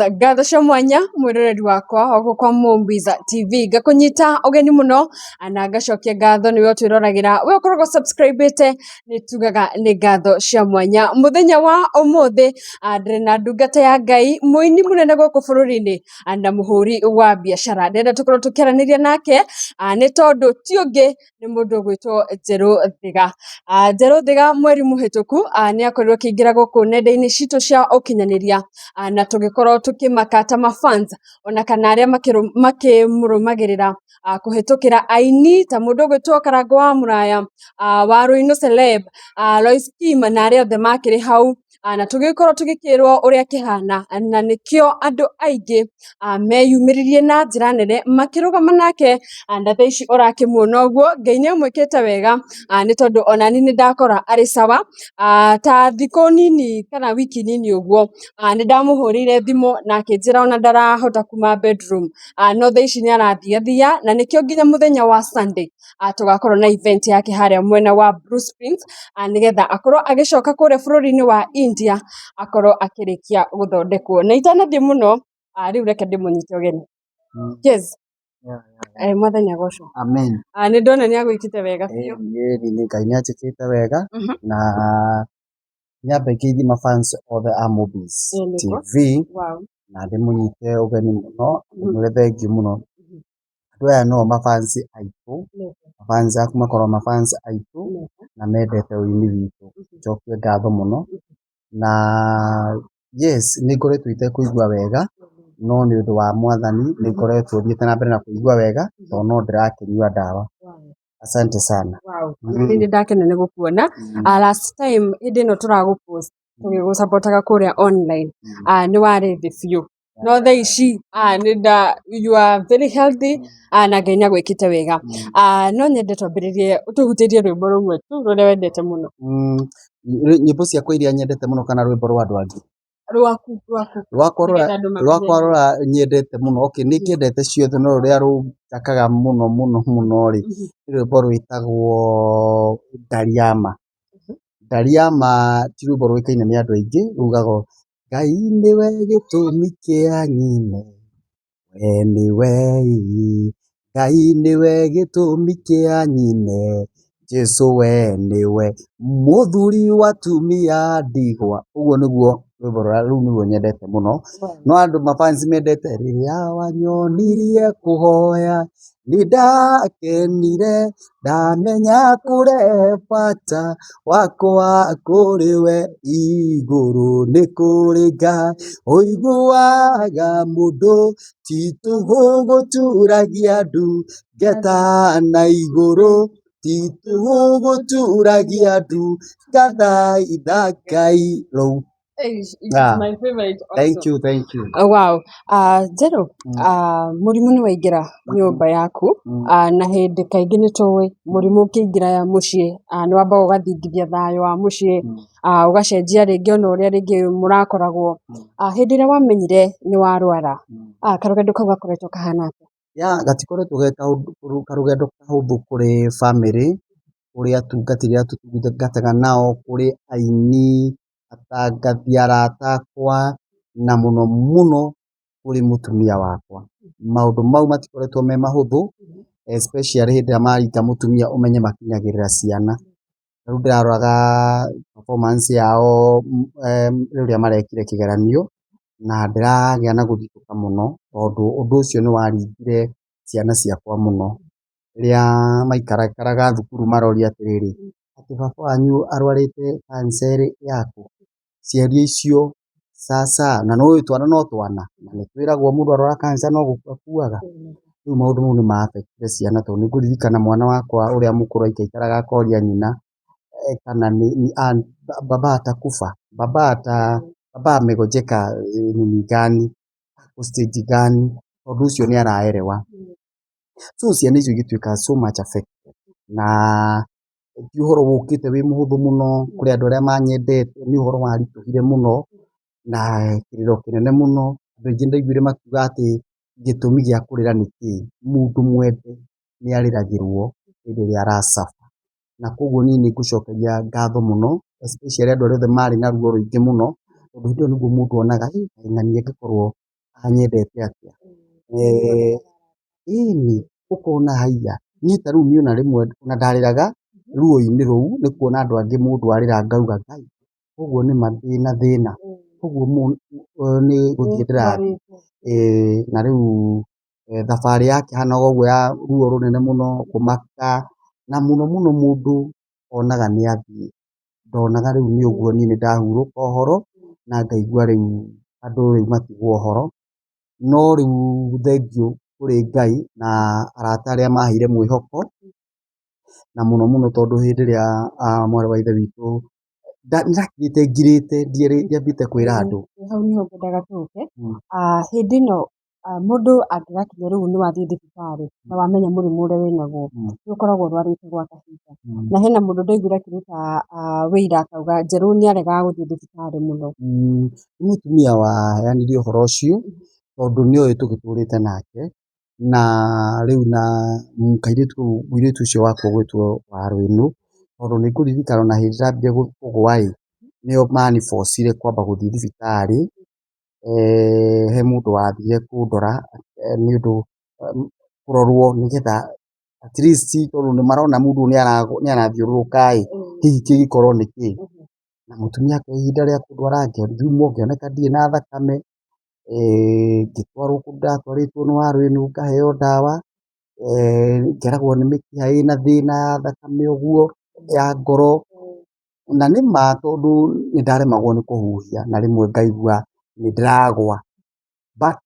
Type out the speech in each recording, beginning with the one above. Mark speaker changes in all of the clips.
Speaker 1: Ngatho cia mwanya mwiroreri wakwa wa gũkũ kwa Mumbiza TV, ngakũnyita ũgeni mũno na ngacokia ngatho nĩwe ũtwĩroragĩra, we ũkoragwo subscribe-ĩte, nĩ tugaga nĩ ngatho cia mwanya. Mũthenya wa ũmũthĩ ndĩrĩ na ndungata ya Ngai, mũini mũnene gũkũ bũrũri-inĩ na mũhũri wa biacara. Ndĩrenda tũkorwo tũkĩaranĩria nake nĩ tondũ ti ũngĩ nĩ mũndũ ũgwĩtwo Njerũ Thiga. Njerũ Thiga mweri mũhĩtũku nĩ akorirwo akĩingĩra gũkũ nenda-inĩ citũ cia ũkinyanĩria na tũgĩkorwo tũkĩmaka ta ma fans ona kana arĩa makĩmũrũmagĩrĩra kũhĩtũkĩra aini ta mũndũ ũgwĩtwo Karangũ wa Mũraya, wa Rũinũ Celeb, Lois Kim na arĩa othe makĩrĩ hau, na tũgĩkorwo tũgĩkĩrwo ũrĩa kĩhana, na nĩkĩo andũ aingĩ meyumĩririe na njĩra nene makĩrũgama nake, na thaa ici ũrakĩmuona ũguo Ngai nĩ amwĩkĩte wega, nĩ tondũ onani nĩ ndakora arĩ sawa. Ta thikũ nini kana wiki nini ũguo nĩ ndamũhũrĩire thimũ na akĩnjĩra ona ndarahota kuma bedroom, no thaa ici nĩ arathiathia, na nĩkĩo nginya mũthenya wa Sunday tũgakorwo na event yake harĩa mwena wa Blue Springs, nĩgetha akorwo agĩcoka kũrĩa bũrũri-inĩ wa India akorwo akĩrĩkia gũthondekwo. Na itanathiĩ mũno, rĩu reke ndĩmũnyite ũgeni. Yes. Mwathani agocwo.
Speaker 2: Amen.
Speaker 1: Nĩ ndona nĩ agwĩkĩte wega biũ.
Speaker 2: Ĩĩ nĩ Ngai nĩ anjĩkĩte wega na nyambe ngeithie mafans othe a Mobis
Speaker 1: Ĩĩ, nĩguo.
Speaker 2: TV na ndĩmũnyite ũgeni mũno, ndĩmwĩre thengiũ mũno. Andũ aya no mafans aitũ, mafans aku makorwo mafans aitũ na mendete ũini witũ. Njokie ngatho mũno na yes, nĩ ngoretwo itekũigua wega no nĩ ũndũ wa Mwathani nĩ ngoretwo thiĩte na mbere na kũigua wega tondũ no ndĩrakĩnyua ndawa. Asante sana.
Speaker 1: Wow. Nĩ ndakena nĩ gũkuona. Last time hĩndĩ ĩno tũragũ post tũgĩgũcapotaga kũrĩa online, nĩ warĩ thĩ biũ, no thaa ici nĩ nda you are very healthy, na Ngai nĩ agwĩkĩte wega. No nyende twambĩrĩrie ũtũhutĩrie rwĩmbo rũmwe tu rũrĩa wendete mũno.
Speaker 2: Nyĩmbo ciakwa iria nyendete mũno kana rwĩmbo rwa andũ angĩ?
Speaker 1: Rwaku, rwaku.
Speaker 2: Rwakwa rũrĩa
Speaker 1: Nĩgetha andũ mamenye.
Speaker 2: Rwakwa rũrĩa nyendete mũno, okay, nĩ ngĩendete ciothe no rũrĩa rũnjakaga mũno mũno mũno rĩ, nĩ rwĩmbo rwĩtagwo Ndariama. Ndariama ti rwĩmbo rũĩkaine nĩ andũ aingĩ, rugaga Ngai nĩwe gĩtũmi kĩa nyine, we nĩwe ii, Ngai nĩwe gĩtũmi kĩa nyine, Jesũ we nĩwe mũthuri wa atumia ndigwa. Ũguo nĩguo rwĩmbo rũrĩa rũu nĩruo nyendete mũno. No andũ mafans mendete rĩrĩa wanyonirie kũhoya nĩ ndakenire ndamenya kũrehe bata wakwa kũrĩ we, igũrũ nĩ kũrĩ Ngai ũiguaga mũndũ ti tũhũ gũturagia ndu ngeta na igũrũ, ti tũhũ gũturagia ndu ngathaitha Ngai rũu.
Speaker 1: It's
Speaker 2: Ah.
Speaker 1: my favorite also.
Speaker 2: Thank you, thank you.
Speaker 1: Oh, wow. Njerũ, mũrimũ nĩ waingĩra nyũmba yaku, na hĩndĩ kaingĩ nĩ tũĩ mũrimũ ũkĩingĩra mũciĩ nĩ wambaga ũgathingithia thayũ wa mũciĩ, ũgacenjia rĩngĩ ona ũrĩa rĩngĩ mũrakoragwo. Hĩndĩ ĩrĩa wamenyire nĩ warwara, karũgendo kau gakoretwo kahana atĩa?
Speaker 2: Ya gatikoretwo ge karũgendo kahũthũ kũrĩ bamĩrĩ, kũrĩ atungatĩri arĩa tũtungataga nao, kũrĩ aini, atangathi, arata akwa na mũno mũno kũrĩ mũtumia wakwa. Maũndũ mau matikoretwo me mahũthũ, especially hĩndĩ ĩrĩa maringa mũtumia ũmenye makinyagĩrĩra ciana. Rĩu ndĩraroraga performance yao rĩrĩa marekire kĩgeranio na ndĩragĩa na gũthitũka mũno tondũ ũndũ ũcio nĩ waringire ciana ciakwa mũno. Rĩrĩa maikarakaraga thukuru maroria atĩrĩrĩ, atĩ baba wanyu arwarĩte cancer yaku? Ciaria icio sasa, na nĩ ũĩ twana no twana, na nĩ twĩragwo mũndũ arwara cancer no gũkua akuaga. Rĩu maũndũ mau nĩ ma affect ciana tondũ nĩ ngũririkana mwana wakwa ũrĩa mũkũrũ aikaikaraga akoria nyina kana nĩ baba atakufa, baba amegonjeka nini gani, ako stage gani, tondũ ũcio nĩ araerewa. So ciana icio igĩtuĩka so much affected na ti ũhoro wũkĩte wĩ mũhũthũ mũno kũrĩ andũ arĩa manyendete, nĩ ũhoro waritũhire mũno na kĩrĩro kĩnene mũno. Andũ aingĩ ndaiguire makiuga atĩ gĩtũmi gĩa kũrĩra nĩ kĩĩ, mũndũ mwende nĩ arĩragĩrwo hĩndĩ ĩrĩa ara suffer. Na koguo niĩ nĩ ngũcokeria ngatho mũno especially andũ arĩa othe marĩ na ruo rũingĩ mũno tondũ hĩndĩ ĩyo nĩguo mũndũ onaga kaĩ ng'ania angĩkorwo Anyendete atĩa? Ĩni, ũkona haiya, niĩ ta rĩu niĩ ona rĩmwe ona ndarĩraga ruo-inĩ rũu nĩ kuona andũ angĩ mũndũ arĩra ngauga Ngai, koguo nĩma ndĩna thĩna, koguo nĩ gũthiĩ ndĩrathiĩ. Na rĩu thabarĩ yakĩhana ũguo ya ruo rũnene mũno, kũmaka, na mũno mũno mũndũ onaga nĩ athiĩ, ndonaga rĩu nĩ ũguo niĩ nĩ ndahurũka ũhoro, na ngaigua rĩu andũ rĩu matigwo ũhoro, no rĩu thengiũ kũrĩ Ngai na arata arĩa maheire mwĩhoko, na mũno mũno tondũ hĩndĩ ĩrĩa mwarĩ wa ithe witũ ndakirĩte ngirĩte ndiambĩte kwĩra andũ.
Speaker 1: Hau nĩho ngwendaga tũke. Hĩndĩ ĩno mũndũ angĩgakinya rĩu nĩ wathiĩ thibitarĩ na wamenya mũrimũ ũrĩa wĩnaguo, nĩ ũkoragwo ũrwarĩte gwa kahinda. Na hena mũndũ ndaiguire akĩruta wĩira akauga Njerũ nĩ aregaga gũthiĩ thibitarĩ mũno.
Speaker 2: Nĩ mũtumia waheanire ũhoro ũcio, tondũ nĩoĩ tũgĩtũrĩte nake, na rĩu na kairĩtu kau mũirĩtu ũcio wakwa ũgwĩtwo Warũĩnũ, tondũ nĩ ngũririkana ona hĩndĩ ndambire kũgũa ĩ, nĩo manibocire kwamba gũthiĩ thibitarĩ, he mũndũ wathire kũndora nĩ ũndũ kũrorwo nĩgetha at least tondũ nĩ marona mũndũ ũyũ nĩ arathiũrũrũka ĩ, hihi kĩngĩkorwo nĩ kĩ? Na mũtumia akĩoya ihinda rĩa kũndwara ngĩthimwo ngĩoneka ndirĩ na thakame, ngĩtwarwo kũu ndatwarĩtwo nĩ Warũĩnũ ngaheo ndawa, ngeragwo nĩ mĩkiha ĩna thĩna ya thakame ũguo, ya ngoro, na nĩ ma tondũ nĩ ndaremagwo nĩ kũhuhia na rĩmwe ngaigua nĩ ndĩragwa, but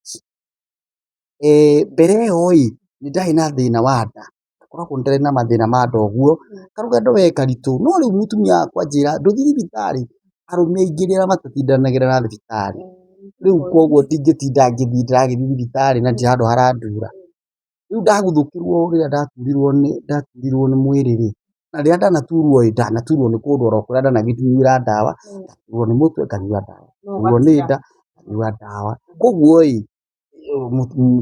Speaker 2: mbere ĩyo ĩ, nĩ ndarĩ na thĩna wa nda, ngakoragwo ndarĩ na mathĩna ma nda ũguo, karũgendo we karitũ, no rĩu mũtumia wakwa anjĩra ndũthiĩ thibitarĩ, arũme aingĩ nĩ arĩa matatindanagĩra na thibitarĩ, rĩu koguo ndingĩtinda ngĩthiĩ ndĩragĩthiĩ thibitarĩ na ndirĩ handũ harandura. Rĩu ndaguthũkirwo rĩrĩa ndaturirwo nĩ mwĩrĩ rĩ, na rĩrĩa ndanaturwo ĩ, ndanaturwo nĩ kũndwara o kũrĩa ndanakĩnyuĩra ndawa, ngaturwo nĩ mũtwe nganyua ndawa, ngaturwo nĩ nda nganyua ndawa, koguo ĩ,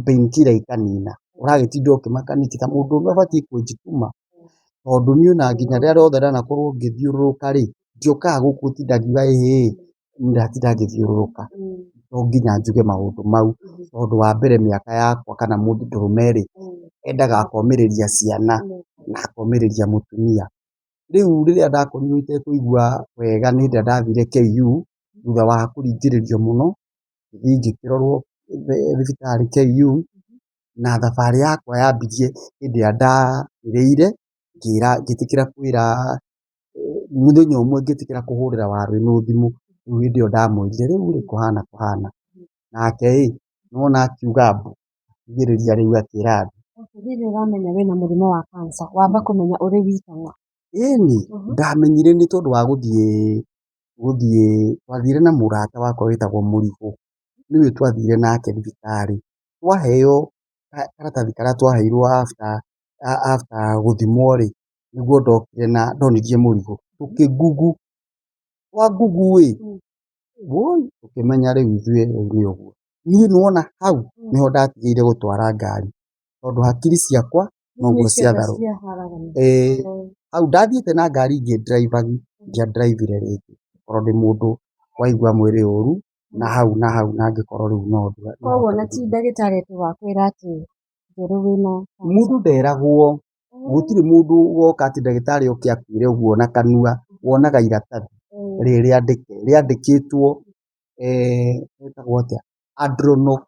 Speaker 2: pain killer ikanina, ũragĩtinda ũkĩmaka nĩkĩ ta mũndũrũme ũbatiĩ kũnjituma, tondũ niĩ ona nginya rĩrĩa rĩothe ndanakorwo ngĩthiũrũrũka rĩ, ndiũkaga gũkũ gũtinda ngiuga ĩhĩ, ndatinda ngĩthiũrũrũka, to nginya njuge maũndũ mau, tondũ wa mbere mĩaka yakwa kana mũndũrũme rĩ, endaga akomĩrĩria ciana na akomĩrĩria mũtumia. Rĩu rĩrĩa ndakorirwo itekũigua wega nĩ hĩndĩ ĩrĩa ndathire KU, thutha wa kũringĩrĩrio mũno, ngĩthiĩ ngĩkĩrorwo thibitarĩ KU, na thabarĩ yakwa yambirie hĩndĩ ĩrĩa ndarĩrĩire, ngĩtĩkĩra kwĩra mũthenya ũmwe ngĩtĩkĩra kũhũrĩra Warũĩnũ thimũ, rĩu hĩndĩ ĩyo ndamwĩrire rĩu rĩ kũhana kũhana, nake ĩ, nĩwona akiuga mbu, akĩambĩrĩria rĩu akĩra andũ.
Speaker 1: Hĩndĩ ĩrĩa ũramenya wĩna mũrimũ wa cancer, wamba kũmenya ũrĩ wika?
Speaker 2: Ĩni, ndamenyire nĩ tondũ wa gũthiĩ, twathire na mũrata wakwa wĩtagwo Mũrigũ, nĩwe twathire nake thibitarĩ, twaheo karatathi karĩa twaheirwo after gũthimwo rĩ, nĩguo ndokire na ndonirie Mũrigũ, tũkĩ google, twa google ĩ, wũi tũkĩmenya rĩu ithuĩ rĩu nĩ ũguo. Niĩ nĩwona hau nĩho ndatigĩire gũtwara ngari, tondũ hakiri ciakwa noguo ciatharũ. Hau ndathiĩte na ngari ngĩ drive ndiandraibire rĩngĩ, tondũ ndĩ mũndũ waigua mwĩrĩ ũru, na hau na hau na ngĩkorwo rĩu no
Speaker 1: Koguo ona ti ndagĩtarĩ atĩ wakwĩra atĩ njerũ wĩna cancer?
Speaker 2: Mũndũ nderagwo, gũtirĩ mũndũ woka atĩ ndagĩtarĩ oke akwĩre ũguo na kanua, wonaga iratathi rĩ rĩandĩke, rĩandĩkĩtwo rĩtagwo atĩa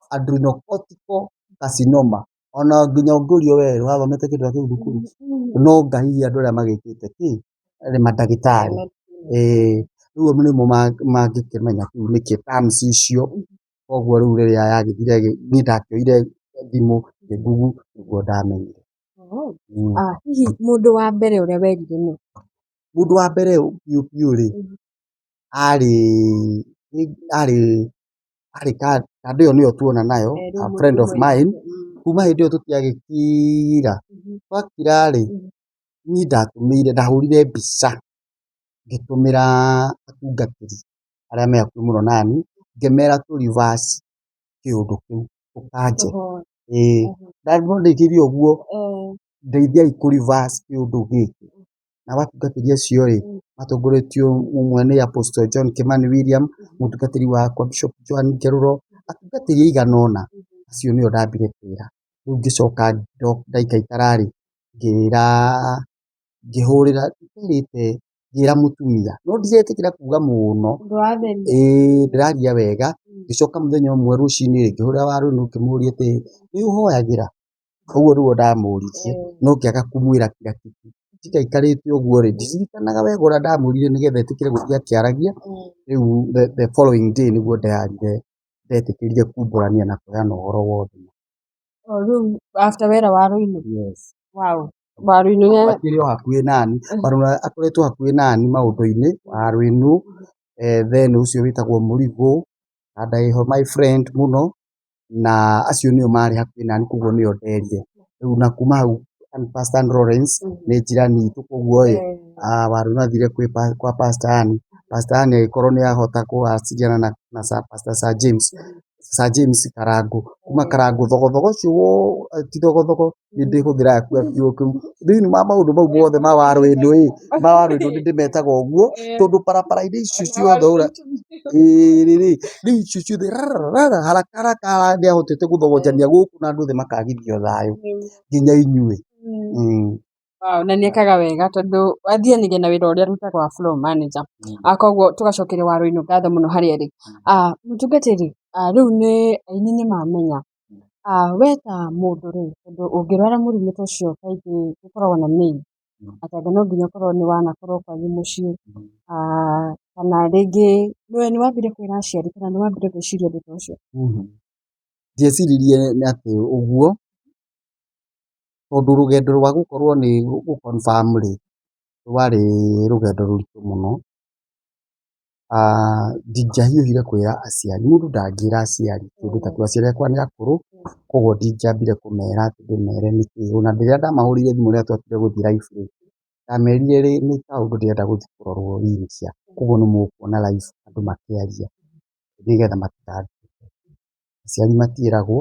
Speaker 2: adrenocortical carcinoma, ona nginya ũngĩũrio we wathomete kĩndũ ta kĩu thukuru, no anga hihi andũ arĩa magĩkĩte kĩ, mandagĩtarĩ, rĩu nĩmo mangĩkĩmenya kĩu nĩkĩ terms icio, koguo rĩu rĩrĩa yagĩthire niĩ ndakĩoire thimũ ngĩ google nĩguo ndamenyire.
Speaker 1: Hihi mũndũ wa mbere ũrĩa werire nũ?
Speaker 2: Mũndũ wa mbere biũ biũ rĩ, arĩ kando ĩyo nĩyo tuona nayo, a friend of mine, kuma hĩndĩ ĩyo tũtiagĩkira, twakira rĩ, niĩ ndatũmĩire ndahũrire mbica ngĩtũmĩra atungatĩri arĩa me hakuhĩ mũno naniĩ, ngĩmera tũ reverse kĩũndũ kĩu tũkanje, ĩĩ ndamandĩkĩire ũguo, ndeithiai kũ reverse kĩũndũ gĩkĩ, nao atungatĩri acio rĩ, matongoretio ũmwe nĩ Apostle John Kimani William, mũtungatĩri wakwa Bishop Joan Ngerũro, Atungatĩri aigana ũna, acio nĩo ndambire kwĩra. Rĩu ngĩcoka ndaikaikara rĩ, ngĩra ngĩhũrĩra nderĩte ngĩra mũtumia, no ndiretĩkĩra kuga mũno, ĩĩ ndĩraria wega. Ngĩcoka mũthenya ũmwe rũcinĩ ngĩhũrĩra Waruenũ ngĩmũria atĩrĩ, nĩ ũhoyagĩra? Ũguo nĩguo ndamũririe, no ngĩaga kũmwĩra kila kitu. Njikaikarĩte ũguo rĩ, ndiririkanaga wega ũrĩa ndamwĩrire nĩgetha etĩkĩre gũthiĩ akĩaragia, rĩu the following day nĩguo ndeyarire, ndetĩkĩrire kumbũrania na kũheana ũhoro wothe.
Speaker 1: O rĩu after wera Waruinũ?
Speaker 2: Yes.
Speaker 1: Wow. Waruinũ nĩ
Speaker 2: Akĩrĩ o hakuhĩ nani, Waruinũ akoretwo hakuhĩ nani maũndũ-inĩ, Waruinũ, then ũcio wĩtagwo Mũrigũ, Kandaiho my friend mũno, na acio nĩo marĩ hakuhĩ nani koguo nĩo nderire. Rĩu na kuma hau Pastor Lawrence nĩ njirani itũ koguo ĩ, Waruinũ athire kwa Pastor Ann, Pastor Ann agĩkorwo nĩ ahota kũwasiliana na Pastor Sir James, Sir James Karangũ, kuma Karangũ thogothogo ũcio ti thogothogo nĩ ndĩhũthĩraga kuga kiugo kĩu, thĩinĩ wa maũndũ mau mothe ma Waruinũ ĩ, ma Waruinũ nĩ ndĩmetaga ũguo, tondũ barabara-inĩ icio ciothe ũrĩa, ĩĩ rĩ, rĩu icio ciothe haraka haraka nĩ ahotete gũthogonjania gũkũ na andũ othe makagithio thayũ, nginya inyuĩ.
Speaker 1: Wow, na nĩ ekaga wega tondũ athianagia na wĩra ũrĩa arutaga wa floor manager. Koguo tũgacokeria Waruinũ ngatho mũno harĩa arĩ. Mũtungatĩri, rĩu nĩ aini nĩ mamenya. We ta mũndũ rĩ, tondũ ũngĩrwara mũrimũ ta ũcio kaingĩ ũkoragwo na maid, atanga no nginya ũkorwo nĩ wanakorwo kwanyu mũciĩ, kana rĩngĩ we nĩ wambire kwĩra aciari kana nĩ wambire gwĩciria ũndũ ta ũcio?
Speaker 2: Ndieciririe atĩ ũguo, tondũ rũgendo rwa gũkorwo nĩ gũ confirm rĩ, rwarĩ rũgendo rũritũ mũno. Ndingĩahiũhire kwĩra aciari, mũndũ ndangĩra aciari kĩndũ ta kĩu, aciari akwa nĩ akũrũ, koguo ndingĩambire kũmera atĩ ndĩmere nĩkĩ, ona rĩrĩa ndamahũrĩire thimũ rĩrĩa twatuire gũthiĩ live rĩ, ndamerire nĩ kaũndũ ndĩrenda gũthiĩ kũrorwo India, koguo nĩ mũkuona live andũ makĩaria, nĩgetha matikanduĩre. Aciari matiĩragwo,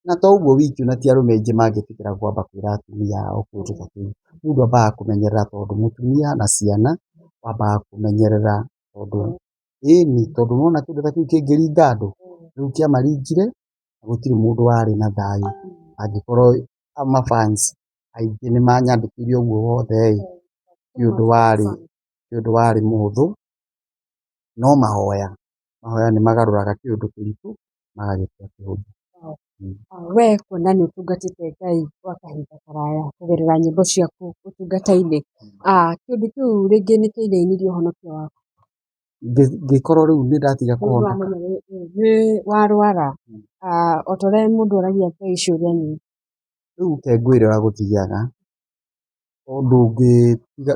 Speaker 2: na to ũguo wiki ona ti arũme aingĩ mangĩtĩkĩra kwamba kwĩra atumia ao kĩũndũ ta kĩu. Mũndũ ambaga kũmenyerera tondũ mũtumia na ciana wambaga kũmenyerera tondũ ĩni tondũ nĩwona kĩndũ ta kĩu kĩngĩringa andũ, rĩu kĩamaringire gũtirĩ mũndũ warĩ na thayũ. Angĩkorwo ma fans aingĩ nĩ manyandĩkĩire ũguo wothe ĩ, ti ũndũ warĩ mũhũthũ, no mahoya, mahoya nĩ magarũraga kĩũndũ kĩritũ magagĩtua kĩhũthũ.
Speaker 1: We kuona nĩ ũtungatĩte Ngai gwa kahinda karaya kũgerera nyĩmbo ciaku ũtungata-inĩ, kĩũndũ kĩu rĩngĩ nĩ kĩainainirie ũhonokio waku?
Speaker 2: Ngĩkorwo rĩu nĩ ndatiga kũhonoka.
Speaker 1: Nĩ warwara, o ta ũrĩa mũndũ oragia Ngai ciũria nyingĩ.
Speaker 2: Rĩu reke ngwĩre ũrĩa gũthiaga,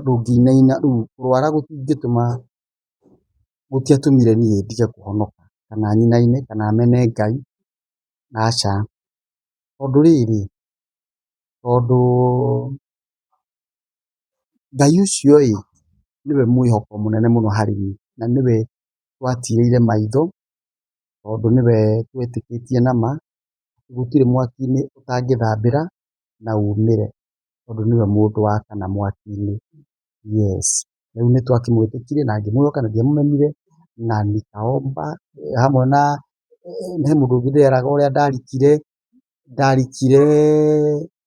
Speaker 2: ndũngĩinaina rĩu kũrwara gũtingĩtũma, gũtiatũmire niĩ ndige kũhonoka kana nyinaine kana mene Ngai, aca. Tondũ rĩrĩ, tondũ Ngai ũcio ĩ, nĩwe mwĩhoko mũnene mũno harĩ niĩ, na nĩwe twatirĩire maitho, tondũ nĩwe twetĩkĩtie nama, gũtirĩ mwaki-inĩ ũtangĩthambĩra na umĩre, tondũ nĩwe mũndũ wa kana mwaki-inĩ. Yes. Rĩu nĩ twakĩmwĩtĩkirie na ngĩmwĩhoka na ndiamũmenire na nikaomba hamwe na he mũndũ ũngĩ ndĩreraga ũrĩa ndarikire, ndarikire,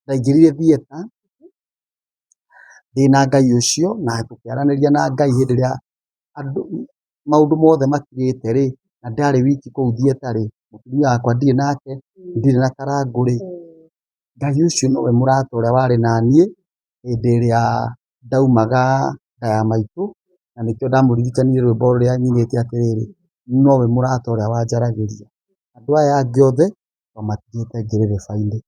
Speaker 2: ndaingĩrire theatre ndĩna Ngai ũcio na tũkĩaranĩria na Ngai hĩndĩ ĩrĩa andũ maũndũ mothe makirĩte rĩ, na ndarĩ wiki kũu theatre rĩ, mũtumia wakwa ndirĩ nake, ndirĩ na Karangũ rĩ, Ngai ũcio nowe mũrata ũrĩa warĩ naniĩ hĩndĩ ĩrĩa ndaumaga nda ya maitũ, na nĩkĩo ndamũririkanire rwĩmbo rũrĩa nyinĩte atĩrĩrĩ, nowe mũrata ũrĩa wanjaragĩria. Andũ aya angĩ othe twamatigĩte ngĩrĩrĩba-inĩ,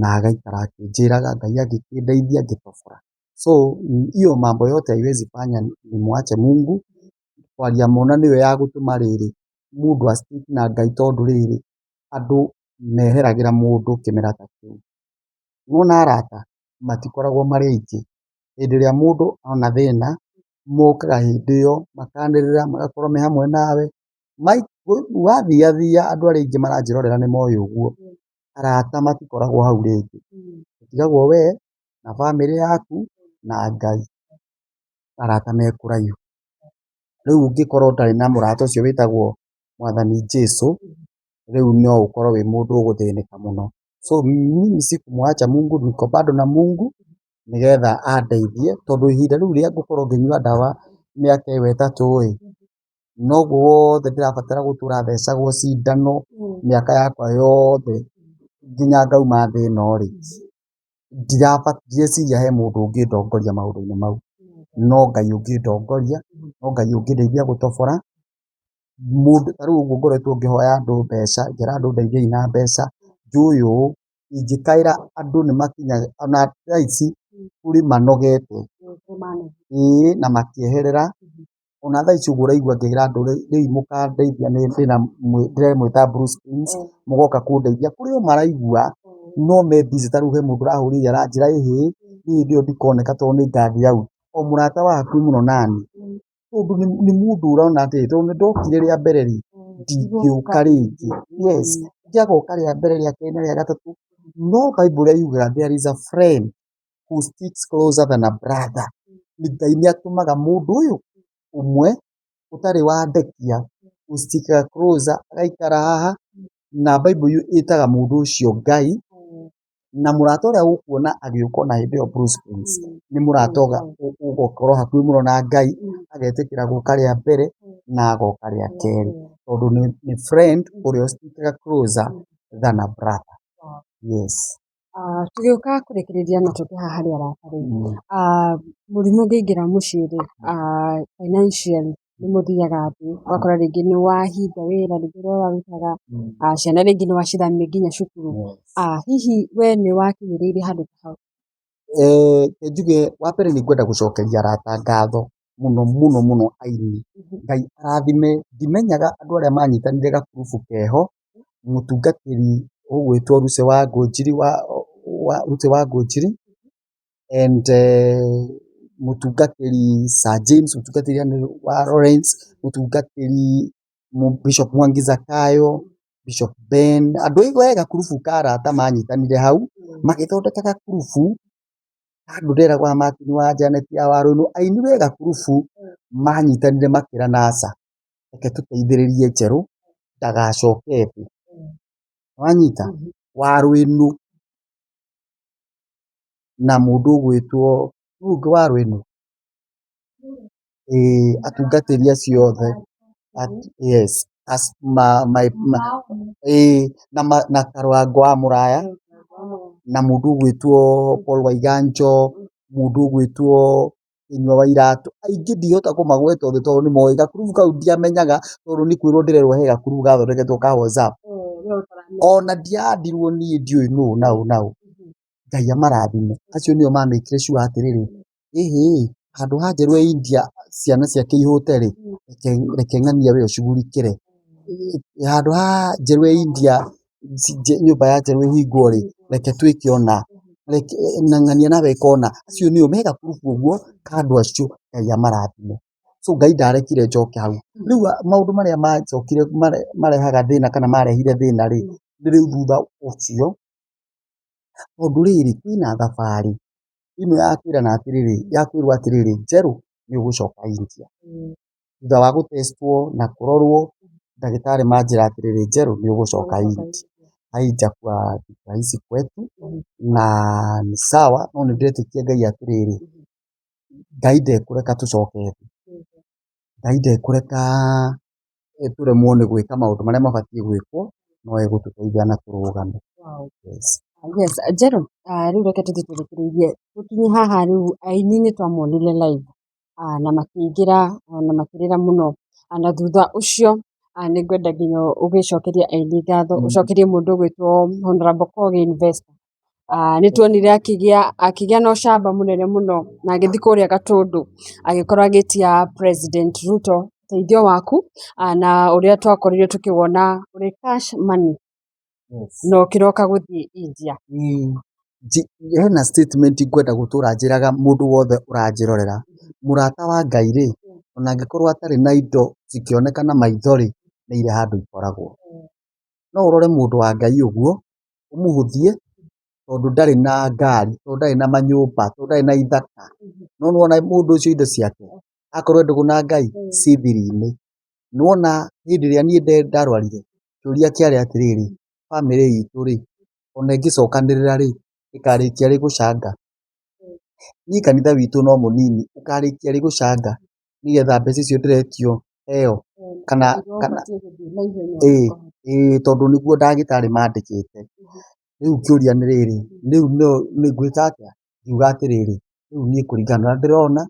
Speaker 2: na agaikara akĩnjĩraga, Ngai agĩkĩndeithia ngĩtobora. So hiyo mambo yote haiwezi fanya nimwache Mungu, kwaria mona nĩyo ya gũtũma rĩrĩ mũndũ a stick na Ngai tondũ rĩrĩ, andũ meheragĩra mũndũ kĩmera ta kĩu. Nĩwona arata matikoragwo marĩ aingĩ, hĩndĩ ĩrĩa mũndũ ona thĩna, mokaga hĩndĩ ĩyo makanĩrĩra magakorwo me hamwe nawe, wathiathia andũ arĩa aingĩ maranjĩrorera nĩ moĩ ũguo, arata matikoragwo hau rĩngĩ, ũtigagwo we na bamĩrĩ yaku na Ngai, arata me kũraihu. Rĩu ũngĩkorwo ũtarĩ na mũrata ũcio wĩtagwo mwathani Jesũ. Rĩu no ũkorwo wĩ mũndũ ũgũthĩnĩka mũno. So mimi sikumwacha Mungu, niko bado na Mungu nĩgetha andeithie tondũ ihinda rĩu rĩa gũkorwo ngĩnyua ndawa mĩaka ĩyo 3 ĩ, noguo wothe ndĩrabatara gũtũra thecagwo cindano mĩaka yakwa yothe nginya ngauma thĩ ĩno rĩ, ndireciria he mũndũ ũngĩndongoria maũndũ-inĩ mau. No Ngai ũngĩndongoria, no Ngai ũngĩndeithia gũtobora. Mũndũ ta rĩu ũguo ngoretwo ngĩhoya andũ mbeca, ngera andũ ndeithiai na mbeca, njũĩ ũũ ingĩkaĩra andũ nĩ makinyaga ona thaa ici kũrĩ manogete, ĩĩ na makĩeherera. Ona thaa ici ũguo ũraigua ngĩra andũ rĩu mũkandeithia ndĩremwĩta Bruce Prince mũgoka kũndeithia. Kũrĩ o maraigua no me busy, ta rĩu he mũndũ ũrahũrire aranjĩra ĩhĩ niĩ hĩndĩ ĩyo ndikoneka tondũ nĩ ngathiĩ out. O mũrata wa hakuhĩ mũno naniĩ, tondũ nĩ mũndũ ũrona atĩrĩrĩ, tondũ nĩ ndokire rĩa mbere rĩ, ndingĩũka rĩngĩ. Yes, ngĩaga rĩa mbere, rĩa kerĩ na rĩa gatatũ, no Bible yugaga there is a friend who sticks closer than a brother. Ngai nĩ atũmaga mũndũ ũyũ ũmwe ũtarĩ wa ndekia who stickaga closer agaikara haha, na Bible ĩtaga mũndũ ũcio Ngai, na mũrata ũrĩa ũkuona agĩũka ona hĩndĩ ĩyo Bruce Prince nĩ mũrata ũgũkorwo hakuhĩ mũno na Ngai, agetĩkĩra gũka rĩa mbere na agoka rĩa kerĩ, tondũ nĩ friend ũrĩa ũstickaga closer than a brother. Yes.
Speaker 1: Tũgĩũka kũrĩkĩrĩria na tũke haha harĩ arata rĩ, mũrimũ ũngĩingĩra mũciĩ rĩ, financially nĩ mũthiaga thĩ, ũgakora rĩngĩ nĩ wahinga wĩra rĩngĩ ũrĩa ũrarutaga, ciana rĩngĩ nĩ wacithamia nginya cukuru. Hihi we nĩ wakinyĩrĩire handũ ta hau?
Speaker 2: Reke njuge wa mbere nĩ ngwenda gũcokeria arata ngatho mũno mũno mũno aini. Ngai arathime, ndimenyaga andũ arĩa manyitanire gakurubu keho, mũtungatĩri ũgwĩtwo Lucy wa Ngũnjiri wa Lucy wa Ngũnjiri and mũtungatĩri Sir James, mũtungatĩri wa Lawrence, mũtungatĩri Bishop Mwangi Zakayo, Bishop Ben, andũ aingĩ he gakurubu ka arata manyitanire hau, magĩthondeka gakurubu, andũ nderagwo Martin wa Janet ya Warũinũ, aini we gakurubu manyitanire makĩrana aca, reke tũteithĩrĩrie Njerũ ndagacoke thĩ. Wanyita? Warũinũ na mũndũ ũgwĩtwo nũ ũngĩ Warũinũ? Ĩĩ atungatĩri acio othe. Yes. As, ma, ma, ma, ĩĩ na, na Karwango wa Mũraya na mũndũ ũgwĩtwo Paul Waiganjo, mũndũ ũgwĩtwo Kĩnyua wa Iratũ, aingĩ ndingĩhota kũmagweta othe tondũ nĩ moĩ. Gakurubu kau ndiamenyaga tondũ nĩ kwĩrwo ndĩrerwo he gakurubu gathondeketwo ka WhatsApp. Ona ndiandirwo niĩ ndiũĩ nũ na ũ na ũ. Ngai amarathime. Acio nĩo mamĩkire sure atĩrĩrĩ, ĩhĩ, handũ ha Njerũ e India ciana ciake ihũte rĩ, reke ng'ania we ũcugurikĩre. Handũ ha Njerũ e India nyũmba ya Njerũ ĩhingwo rĩ, reke twĩke ũna, na ng'ania nawe ĩka ũna. Acio nĩo me gakurubu ũguo ka andũ acio Ngai amarathime. So Ngai ndarekire njoke hau. Rĩu maũndũ marĩa macokire marehaga thĩna kana marehire thĩna rĩ, nĩ rĩu thutha ũcio, tondũ rĩrĩ kwĩna thabarĩ ĩno ya kwĩrana atĩrĩrĩ, ya kwĩrwo atĩrĩrĩ, Njerũ nĩ ũgũcoka India. Thutha wa gũtestwo na kũrorwo, ndagĩtarĩ manjĩra atĩrĩrĩ, Njerũ nĩ ũgũcoka India. Haijakuwa rahisi kwetu na ni sawa, no nĩ ndĩretĩkia Ngai atĩrĩrĩ, Ngai ndekũreka tũcoke thĩ. Ngai ndekũreka tũremwo nĩ gwĩka maũndũ marĩa mabatiĩ gwĩkwo, no egũtũteithia na tũrũgame. Yes.
Speaker 1: Yes, Njerũ, rĩu reke tũthiĩ tũrĩkĩrĩirie tũkinye haha rĩu aini nĩ twamonire live na makĩingĩra na makĩrĩra mũno, na thutha ũcio nĩ ngwenda nginya ũgĩcokerie aini ngatho, ũcokerie mũndũ ũgwĩtwo Honorable Kogi Investor. Nĩ tuonire akĩgĩa na ũcamba mũnene mũno na agĩthiĩ kũrĩa Gatũndũ agĩkorwo agĩtia President Ruto ũteithio waku na ũrĩa twakorirwo tũkĩwona ũrĩ cash money na ũkĩroka gũthiĩ India.
Speaker 2: Hena statement ngwenda gũtũra njĩraga mũndũ wothe ũranjĩrorera, mũrata wa Ngai rĩ, ona angĩkorwo atarĩ na indo cikĩoneka na maitho rĩ, nĩ irĩ handũ ikoragwo. No ũrore mũndũ wa Ngai ũguo, ũmũhũthie tondũ ndarĩ na ngari, tondũ ndarĩ na manyũmba, tondũ ndarĩ na ithaka, no nĩwona mũndũ ũcio indo ciake, akorwo e ndũgũ na Ngai, ci thiri-inĩ. Nĩwona hĩndĩ ĩrĩa niĩ ndarwarire Kĩũria kĩarĩ atĩrĩrĩ, bamĩrĩ itũ rĩ, ona ĩngĩcokanĩrĩra rĩ, ĩkarĩkia rĩ gũcanga? Niĩ kanitha witũ no mũnini, ũkarĩkia rĩ gũcanga nĩgetha mbeca icio ndĩretio heo? Kana kana ĩĩ ĩĩ tondũ nĩguo ndagĩtarĩ mandĩkĩte. Rĩu kĩũria nĩ rĩrĩ, rĩu nĩ ngwĩka atĩa? Ngiuga atĩrĩrĩ, rĩu niĩ kũringana na ũrĩa ndĩrona,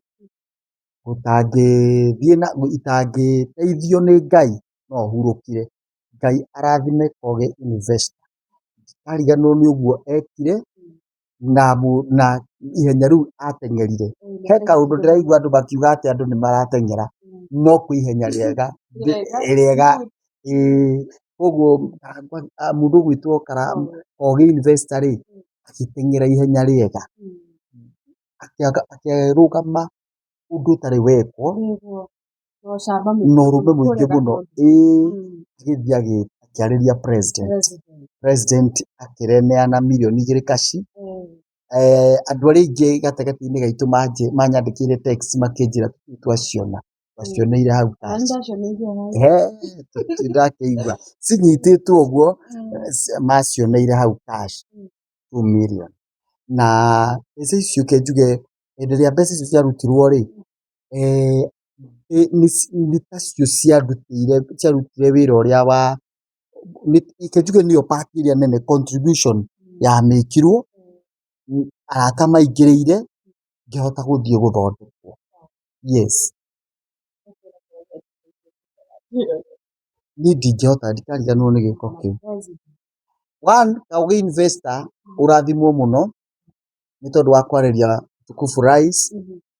Speaker 2: gũtangĩthiĩ na itangĩteithio nĩ Ngai no hurũkire. Ngai arathime Kogi Investor. Ndikariganĩrwo nĩ ũguo ekire na ihenya rĩu ateng'erire. He kaũndũ ndĩraigua andũ makiuga atĩ andũ nĩ marateng'era, no kwĩ ihenya rĩega rĩega ĩĩ. Koguo mũndũ ũgwĩtwo Kogi Investor rĩ, agĩteng'era ihenya rĩega, akĩrũgama ũndũ ũtarĩ wekwo na ũrũme mũingĩ mũno, ĩĩ, agĩthiĩ akĩarĩria president, president akĩneana mirioni igĩrĩ kaci. Andũ arĩa aingĩ gatagatĩ-inĩ gaitũ manyandĩkĩire text makĩnjĩra tũtirĩ twaciona, twacioneire hau cash. He, ndakĩigua cinyitĩtwo ũguo, macioneire hau cash 2 million. Na mbeca icio reke njuge hĩndĩ ĩrĩa mbeca icio ciarutirwo rĩ, nĩ tacio ciarutire ciarutire wĩra ũrĩa wa, reke njuge nĩyo part ĩrĩa nene contribution yamĩkirwo, arata maingĩrĩire ngĩhota gũthiĩ gũthondekwo. Yes. Niĩ ndingĩhota, ndikariganĩrwo nĩ gĩko kĩu. One, Kogi Investor ũrathimwo mũno nĩ tondũ wa kwarĩria mtukufu rais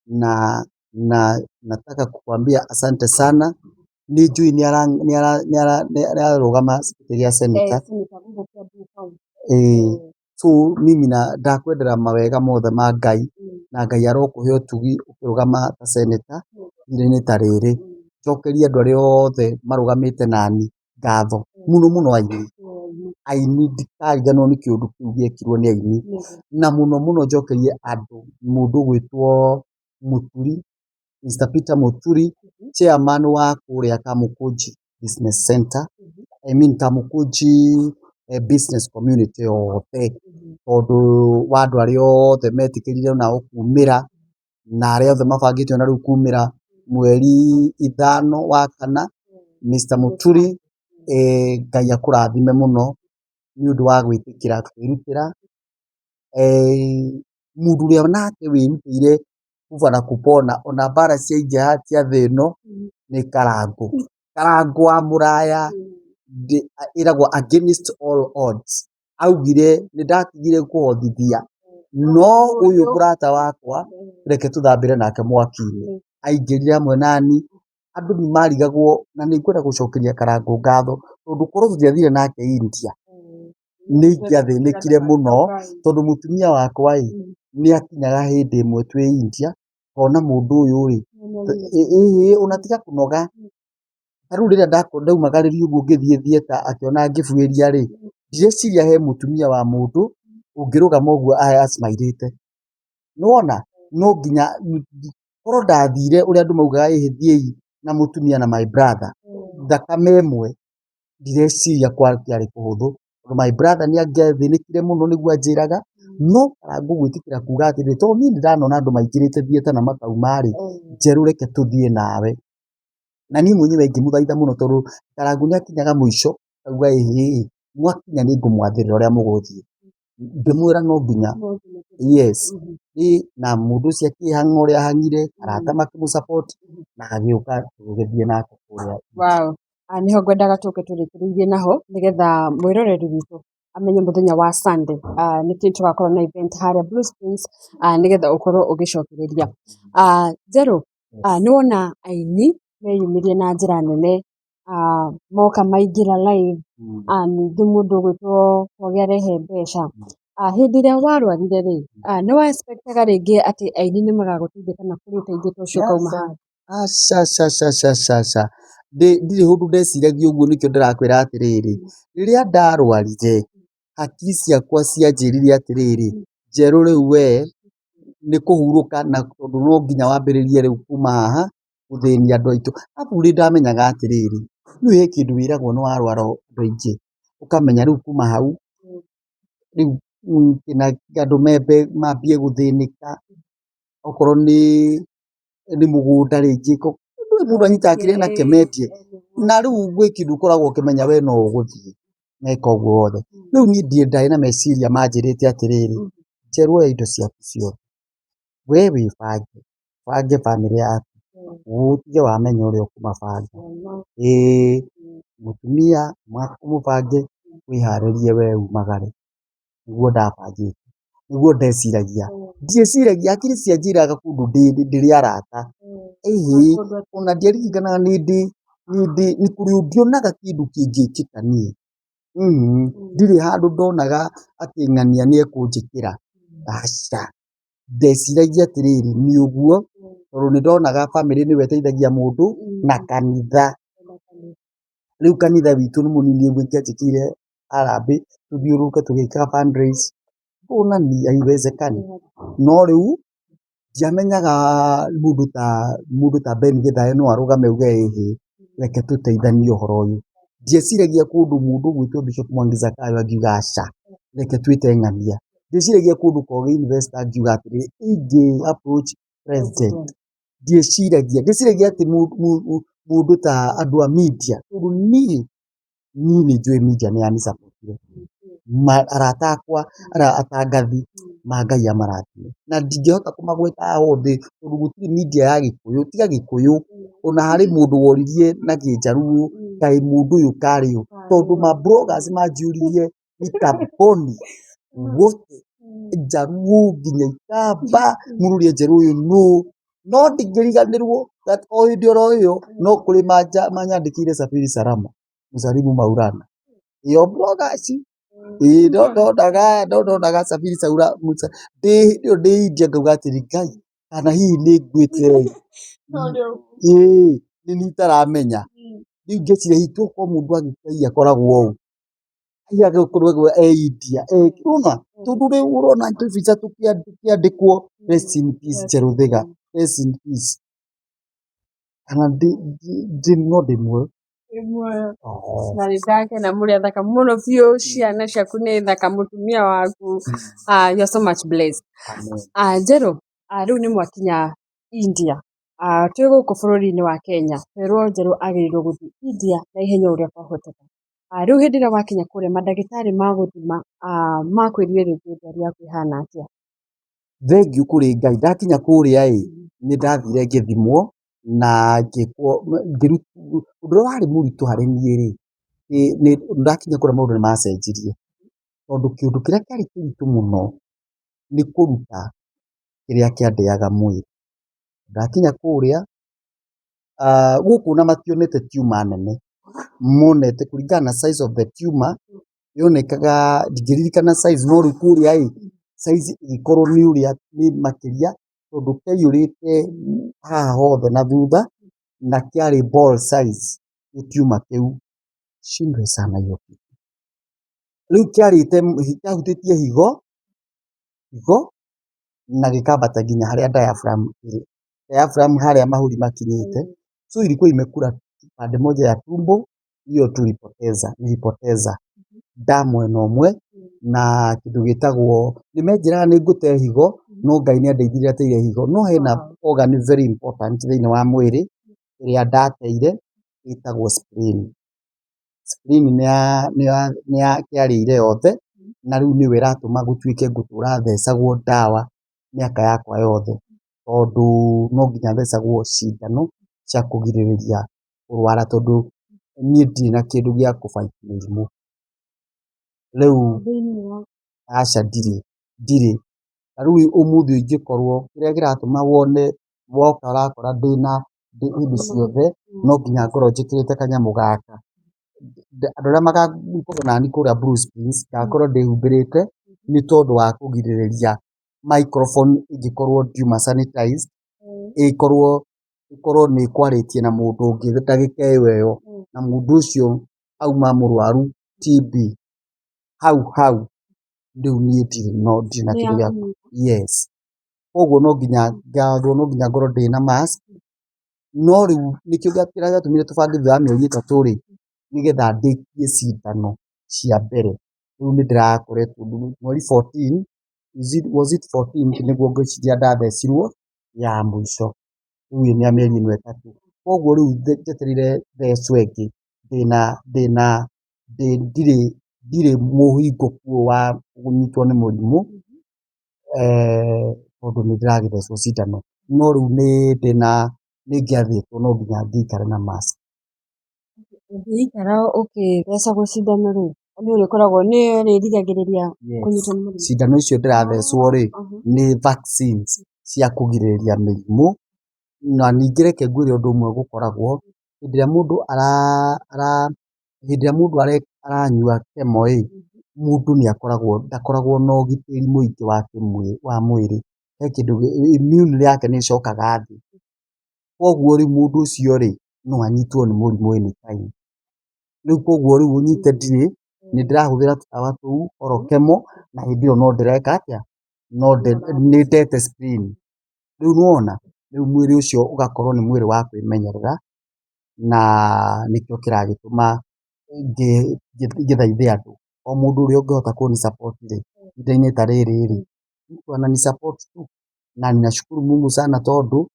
Speaker 2: na nataka kukuambia asante sana. Nĩ njũĩ nĩ ararũgama gĩtĩ gĩa senator. Ĩĩ, so mimi na ndakwendera mawega mothe ma Ngai, na Ngai arokũhe ũtugi ũkĩrũgama ta senator ihinda-inĩ ta rĩrĩ. Njokerie andũ arĩa othe marũgamĩte nani ngatho mũno mũno aini. Aini ndikariganĩrwo nĩ kĩũndũ kĩu gĩekirwo nĩ aini, na mũno mũno njokerie andũ mũndũ ũgwĩtwo Mũturi, Mr Peter Mũturi, chairman wa kũrĩa Kamukunji Business Center, I mean Kamukunji business community yothe, tondũ wa andũ arĩa othe metĩkĩrire onao kumĩra, na arĩa othe mabangĩte ona rĩu kumĩra mweri 5 wa kana, Mr Mũturi, Ngai akũrathime mũno nĩ ũndũ wa gwĩtĩkĩra kwĩrutĩra. Mũndũ ũrĩa nake wĩrutĩire kufa na kupona ona mbara ciaingĩha cia thĩ ĩno nĩ Karangũ. Karangũ wa Mũraya ĩragwo against all odds, augire nĩ ndatigire kũhothithia no ũyũ mũrata wakwa reke tũthambĩre nake mwaki-inĩ. Aingĩrire hamwe nani, andũ nĩ marigagwo, na nĩ ngwenda gũcokeria Karangũ ngatho tondũ korwo tũtiathire nake India nĩ ingĩathĩnĩkire mũno, tondũ mũtumia wakwa ĩ nĩ akinyaga hĩndĩ ĩmwe twĩ India ona mũndũ ũyũ rĩ, ĩĩ ona tiga kũnoga, ta rĩu rĩrĩa ndaumagaririe ũguo ngĩthiĩ theatre akĩona ngĩbuĩria rĩ, ndireciria he mũtumia wa mũndũ ũngĩrũgama ũguo acimairĩte. Nĩwona no nginya korwo ndathire ũrĩa andũ maugaga ĩhĩ thiĩi na mũtumia na my brother thakame ĩmwe, ndireciria kwarĩ kũhũthũ, tondũ my brother nĩ angĩathĩnĩkire mũno nĩguo anjĩraga, no Karangũ gwĩtĩkĩra kuga atĩrĩrĩ, tondũ niĩ nĩ ndanona andũ maingĩrĩte theatre na makauma rĩ, Njerũ reke tũthiĩ nawe. Na niĩ mwenyewe ngĩmũthaitha mũno tondũ Karangũ nĩ akinyaga mũico akauga ĩhĩ mwakinya nĩ ngũmwathĩrĩra ũrĩa mũgũthiĩ. Ngĩmwĩra no nginya, yes, na mũndũ ũcio akĩhang'a ũrĩa ahang'ire, arata makĩmũ support na agĩũka tũgĩgĩthiĩ nake kũrĩa.
Speaker 1: Wow. Niho ngwendaga tũke tũrĩkĩrĩirie naho nĩgetha mwĩroreri witũ amenye mũthenya wa Sunday nĩkĩ tũgakorwo na event harĩa Blue Springs, nĩgetha ũkorwo ũgĩcokereria. Njerũ, nĩwona aini meyumĩria na njĩra nene, moka maingĩra live, ningĩ mũndũ ũgwĩtwo Kogi arehe mbeca. Hĩndĩ ĩrĩa warwarire rĩ, nĩ wa expectaga rĩngĩ atĩ aini nĩ magagũteithia kana kũrĩ ũteithio ta ũcio ũkauma haha?
Speaker 2: Aca, aca, aca, aca, aca, aca, ndirĩ ũndũ ndeciragia ũguo, nĩkĩo ndĩrakwĩra atĩrĩrĩ, rĩrĩa ndarwarire hakiri ciakwa cianjĩrire atĩrĩrĩ, Njerũ rĩu we nĩ kũhurũka, na tondũ no nginya wambĩrĩrie rĩu kuma haha gũthĩnia andũ aitũ. Arabu nĩ ndamenyaga atĩrĩrĩ, Rĩu he kĩndũ wĩragwo nĩ warwara andũ aingĩ, ũkamenya rĩu kuma hau, rĩu andũ membe mambie gũthĩnĩka, okorwo nĩ nĩ mũgũnda rĩngĩ, mũndũ anyitaga kĩrĩa enakĩo mendie, na rĩu gwĩ kĩndũ ũkoragwo ũkĩmenya we no ũgũthiĩ meka ũguo wothe. Rĩu niĩ ndarĩ na meciria manjĩrĩte atĩrĩrĩ, Njeru oya indo ciaku ciothe, we wĩbange, ũbange bamĩrĩ yaku, ũtige wamenya ũrĩa ũkũmabanga, ĩĩ mũtumia ũmũbange, wĩharĩrie we umagare, nĩguo ndabangĩte, nĩguo ndeciragia, ndieciragia hakiri cianjĩraga kũndũ ndĩrĩ arata, ĩhĩ, ona ndiaririkanaga nĩ ndĩ nĩ kũrĩ ndionaga kĩndũ kĩngĩkĩka niĩ, ndirĩ handũ ndonaga atĩ ng'ania nĩ ekũnjĩkĩra, aca, ndeciragia atĩrĩrĩ nĩ ũguo, tondũ nĩ ndonaga bamĩrĩ nĩyo ĩteithagia mũndũ na kanitha. Rĩu kanitha witũ nĩ mũnini ũguo ingĩanjĩkĩire harambee tũthiũrũrũke tũgĩkaga fundraise, ngona ni haiwezekani. No rĩu ndiamenyaga mũndũ ta Ben Githae no arũgame auge ĩhĩ, reke tũteithanie ũhoro ũyũ. Ndieciragia kũndũ mũndũ ũgwĩtwo Bishop Mwangi Zakayo angiuga aca, reke twĩte ng'ania. Ndieciragia kũndũ Kogi Investor angiuga atĩrĩrĩ, ingĩ approach president. Ndieciragia, ndeciragia atĩ mũndũ ta andũ a media, tondũ niĩ niĩ nĩ njũĩ media nĩ yanisapotire, arata akwa arĩa atangathi ma Ngai amarathime, na ndingĩhota kũmagweta haha othe tondũ gũtirĩ media ya Gĩkũyũ, tiga Gĩkũyũ, ona harĩ mũndũ woririe na Kĩnjaruo kaĩ mũndũ ũyũ karĩ ũ, tondũ ma bloggers manjũririe Itaboni wote Njaruo nginya Ikamba mũrũrie Njerũ ũyũ nũ, no ndingĩriganĩrwo o hĩndĩ oro ĩyo no kũrĩ manyandĩkĩire Safiri Salama Msalimu Maulana ĩyo bloggers ĩĩ no ndonaga no ndonaga Safiri Saula ndĩ hĩndĩ ĩyo ndĩ India ngauga atĩrĩ Ngai kana hihi nĩ nguĩte ĩ, ĩĩ nĩ niĩ itaramenya, rĩu ngeciria hihi tokorwo mũndũ agĩkua hihi akoragwo ũũ, hihi agĩkoragwo e India ũrona tondũ rĩu ũrona tũbica tũkĩandĩkwo rest in peace Njerũ Thiga, rest in peace, kana no ndĩ muoyo.
Speaker 1: Wĩ muoyo. Na nĩ ndakena mũrĩ athaka mũno biũ, ciana ciaku nĩ thaka, mũtumia waku, ah, you are so much blessed.
Speaker 2: Amen.
Speaker 1: Ah, Njerũ, ah, rĩu nĩ mwakinya India. Ah, twĩ gũkũ bũrũri-inĩ wa Kenya, twerwo Njerũ agĩrĩirwo gũthiĩ India na ihenya ũrĩa kwahoteka. Ah, rĩu hĩndĩ ĩrĩa wakinya kũrĩa mandagĩtarĩ magũthima, ah, makwĩrire rĩngĩ ndwari yaku ĩhana atĩa?
Speaker 2: Thengiũ kũrĩ Ngai, ndakinya kũrĩa ĩ, nĩ ndathire ngĩthimwo na ngĩkwo ũndũ ũrĩa warĩ mũritũ harĩ niĩ rĩ, nĩ ndakinya kũrĩa maũndũ nĩ macenjirie, tondũ kĩũndũ kĩrĩa kĩarĩ kĩritũ mũno nĩ kũruta kĩrĩa kĩandĩaga mwĩrĩ. Ndakinya kũrĩa, gũkũ ona mationete tumor nene, monete kũringana na size of the tumor, yonekaga ndingĩririkana size no rĩu kũrĩa ĩ, size ĩgĩkorwo nĩ ũrĩa nĩ makĩria, tondũ kĩaiyũrĩte haha hothe na thutha, na kĩarĩ ball size gĩtiuma kĩu. Shindwe sana hiyo kitu. Rĩu kĩarĩte kĩahutĩtie higo, higo na gĩkambata nginya harĩa diaphragm ĩrĩ. Diaphragm harĩa mahũri makinyĩte, so ilikuwa imekula pande moja ya tumbo, hiyo tulipoteza, nilipoteza nda mwena ũmwe na kĩndũ gĩtagwo nĩ menjĩraga nĩ ngũte higo no Ngai nĩ andeithirie ateire higo no hena organ very important thĩinĩ wa mwĩrĩ ĩrĩa ndateire ĩtagwo spleen. Spleen nĩ kĩarĩire yothe na rĩu nĩyo ĩratũma gũtuĩke ngũtũra thecagwo ndawa mĩaka yakwa yothe tondũ no nginya thecagwo cindano cia kũgirĩrĩria kũrwara tondũ niĩ ndirĩ na kĩndũ gĩa kũ fight mĩrimũ. Rĩu aca ndirĩ, ndirĩ. Ta rĩu ũmũthĩ ũyũ ingĩkorwo kĩrĩa kĩratũma wone woka ũrakora ndĩna hĩndĩ ciothe no nginya ngorwo njĩkĩrĩte kanyamũ gaka. Andũ arĩa magakorwo nani kũrĩa Blue Springs ngakorwo ndĩhumbĩrĩte nĩ tondũ wa kũgirĩrĩria microphone ĩngĩkorwo ndiuma sanitized ĩkorwo ĩkorwo nĩ ĩkwarĩtie na mũndũ ũngĩ ndagĩka ĩyo ĩyo na mũndũ ũcio auma mũrwaru TB hau hau rĩu niĩ ndirĩ no ndirĩ na kĩndũ gĩa yes. Koguo no nginya ngathwo no nginya ngorwo ndĩna mask. No rĩu nĩkĩo kĩrĩa gĩatũmire tũbange thutha wa mĩeri 3 rĩ, nĩgetha ndĩkie cindano cia mbere. Rĩu nĩ ndĩrakoretwo mweri 14, was it 14 nĩguo ngwĩciria ndathecirwo ya mũico, rĩu ĩna mĩeri ĩno 3. Koguo rĩu njetereire thecwo ĩngĩ ndĩna ndĩna ndirĩ ndirĩ mũhingũku ũyũ wa kũnyitwo nĩ mũrimũ, tondũ nĩ ndĩragĩthecwo cindano. No rĩu nĩ ndĩna nĩ ngĩathĩtwo no nginya ngĩikare na mask.
Speaker 1: Ũngĩikara ũkĩthecagwo cindano rĩ, nĩ ũrĩkoragwo nĩ ũrĩrigagĩrĩria kũnyitwo nĩ mũrimũ?
Speaker 2: Cindano icio ndĩrathecwo rĩ, nĩ vaccines cia kũgirĩrĩria mĩrimũ. Na ningĩ reke ngwĩre ũndũ ũmwe gũkoragwo, hĩndĩ ĩrĩa mũndũ ara ara hĩndĩ ĩrĩa mũndũ aranyua chemo ĩ, mũndũ nĩ akoragwo ndakoragwo na ũgitĩri mũingĩ wa mwĩrĩ. He kĩndũ immune yake nĩ ĩcokaga thĩ. Koguo rĩu mũndũ ũcio rĩ, no anyitwo nĩ mũrimũ anytime. Rĩu koguo rĩu ũnyite ndirĩ, nĩ ndĩrahũthĩra tũdawa tũu oro chemo, na hĩndĩ ĩyo no ndĩreka atĩa, no nĩ ndete spleen. Rĩu nĩwona, rĩu mwĩrĩ ũcio ũgakorwo nĩ mwĩrĩ wa kwĩmenyerera, na nĩkĩo kĩragĩtũma ngĩthaithe andũ. O mũndũ ũrĩa ũngĩhota kũni support rĩ, ihinda-inĩ ta rĩrĩ rĩ, mtu anani support tu, na ninashukuru Mungu sana tondũ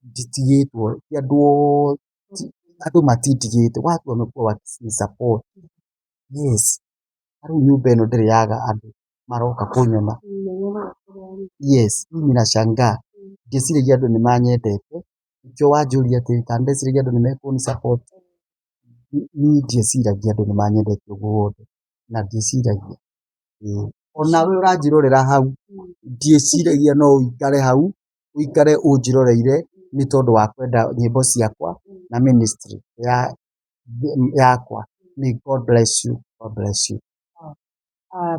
Speaker 2: nditigĩtwo, ti andũ othe, andũ matindigĩte, watu wamekuwa wakini support. Yes, ta rĩu nyũmba ĩno ndĩrĩ yaga andũ maroka kũnyona. Yes, mimi nashangaa, ndieciragia andũ nĩ manyendete, nĩkĩo wanjũria atĩrĩ kana ndeciragia andũ nĩ mekũni support, niĩ ndieciragia andũ nĩ manyendete ũguo wothe, na ndieciragia. Onawe ũranjĩrorera hau, ndieciragia no ũikare hau, ũikare ũnjĩroreire nĩ tondũ wa kwenda nyĩmbo ciakwa na ministry yakwa. May God bless you, God bless you.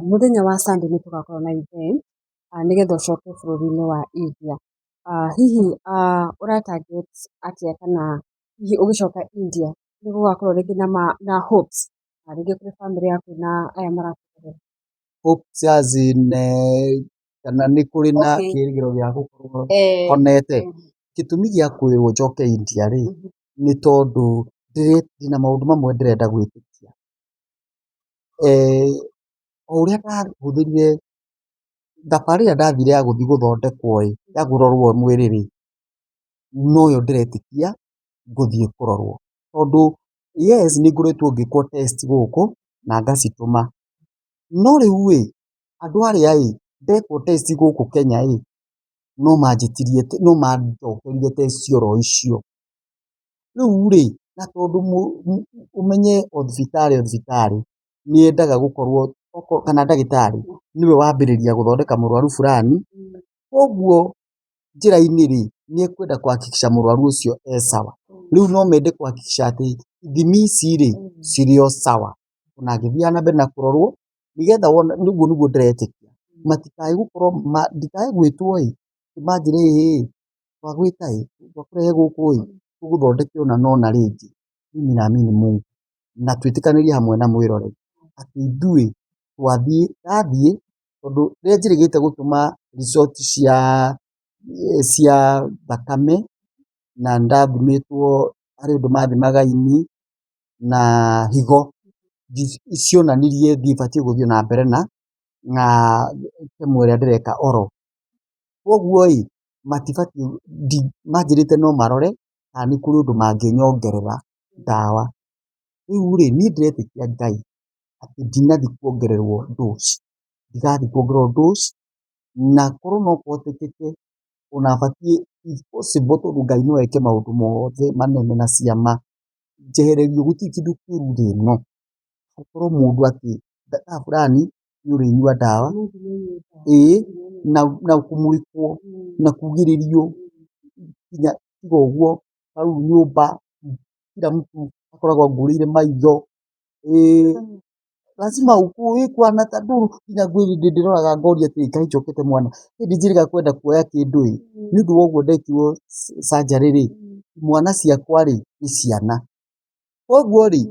Speaker 1: Mũthenya wa Sunday nĩ tũgakorwo na event nĩgetha ũcoke bũrũri-inĩ wa India. Hihi ũra target atĩa kana hihi ũgĩcoka India nĩ gũgakorwo rĩngĩ na hopes rĩngĩ kũrĩ bamĩrĩ yaku na aya marakwĩrorera?
Speaker 2: Hopes as in kana nĩ kũrĩ na kĩrĩgĩrĩro gĩa gũkorwo honete. Gĩtũmi gĩa kwĩrwo njoke India rĩ, nĩ tondũ ndĩna maũndũ mamwe ndĩrenda gwĩtĩkia. O ũrĩa ndahũthĩrire thabarĩ ĩrĩa ndathire ya gũthiĩ gũthondekwo ĩ, ya kũrorwo mwĩrĩ rĩ, noyo ndĩretĩkia ngũthiĩ kũrorwo. Tondũ yes nĩ ngoretwo ngĩkwo test gũkũ na ngacitũma, no rĩu ĩ, andũ arĩa ĩ, ndekwo test gũkũ Kenya ĩ, no manjĩtirie, no manjokerire test oro icio. Rĩu rĩ, na tondũ ũmenye o thibitarĩ o thibitarĩ nĩ yendaga gũkorwo kana ndagĩtarĩ nĩwe wambĩrĩria gũthondeka mũrwaru fulani, koguo njĩra-inĩ rĩ, nĩ ekwenda kũ hakikisha mũrwaru ũcio e sawa. Rĩu no mende kũ hakikisha atĩ ithimi ici rĩ, cirĩ o sawa, ona angĩthiaga na mbere na kũrorwo, nĩgetha wona, ũguo nĩguo ndĩretĩkia, matikae gũkorwo ndikae gwĩtwo ĩ, manjĩre ĩ, twagwĩta ĩ, twakũrehe gũkũ ĩ, tũgũthondeke ũna na ũna rĩngĩ. Mimi naamini Mungu na twĩtĩkanĩrie hamwe na mwĩroreri atĩ ithuĩ twathiĩ, ndathiĩ tondũ rĩrĩa njĩrĩgĩte gũtũma result cia thakame na nĩndathimĩtwo harĩ ũndũ mathimaga ini na higo, cionanirie ndibatiĩ gũthiĩ na mbere na chemo ĩrĩa ndĩreka oro. Koguo ĩ, matibatiĩ, manjĩrĩte no marore kana nĩ kũrĩ ũndũ mangĩnyongerera ndawa. Rĩu rĩ, niĩ ndĩretĩkia Ngai atĩ ndinathiĩ kuongererwo dose, ndirathiĩ kuongererwo dose, na korwo no kũhotekeke ona batiĩ if possible tondũ Ngai no eke maũndũ mothe manene na ciama, njehererio gũtirĩ kĩndũ kĩũru thĩ ĩno, gũkorwo mũndũ atĩ thaa fulani nĩ ũrĩnyua ndawa, ĩĩ, na kũmũrĩkwo na kugĩrĩrio nginya tiga ũguo, ta rĩu nyũmba kila mtu akoragwo angũrĩire maitho, ĩĩ, lazima ũkũhana ta ndũru nginya kwĩ hĩndĩ ndĩroraga ngoria atĩrĩ, kaĩ njokete mwana, hĩndĩ njĩrĩga kwenda kuoya kĩndũ ĩ, nĩ ũndũ wa ũguo ndekirwo surgery rĩ, mwana ciakwa rĩ, nĩ ciana. Koguo rĩ,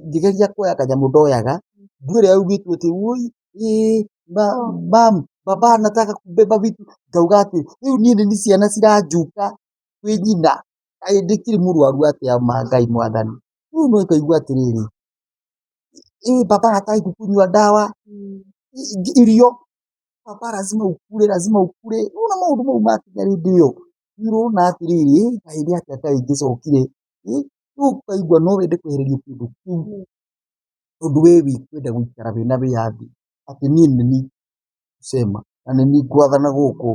Speaker 2: ngĩgeria kuoya kanyamũ ndoyaga, ndũ ĩrĩa yaugĩtwo atĩ wũi ĩ mam baba anataka kubeba vitu, ngauga atĩ rĩu niĩ nĩ ciana ciranjuka kwĩ nyina. Kaĩ ndĩkĩrĩ mũrwaru atĩa ma Ngai mwathani. Rĩu no ũkaigua atĩrĩrĩ, ĩ baba hataki kunywa dawa, irio, baba lazima ukule, lazima ukule. Nĩwona maũndũ mau makinya hĩndĩ ĩyo, nĩ ũrona atĩrĩrĩ, kaĩ nĩ atĩa kaĩ ingĩcokire, rĩu ũkaigua no wende kwehererio kĩndũ kĩu, tondũ we wĩkwenda gũikara wĩna wĩyathi, atĩ niĩ nĩ niĩ kusema na nĩ niĩ ngwathana gũkũ,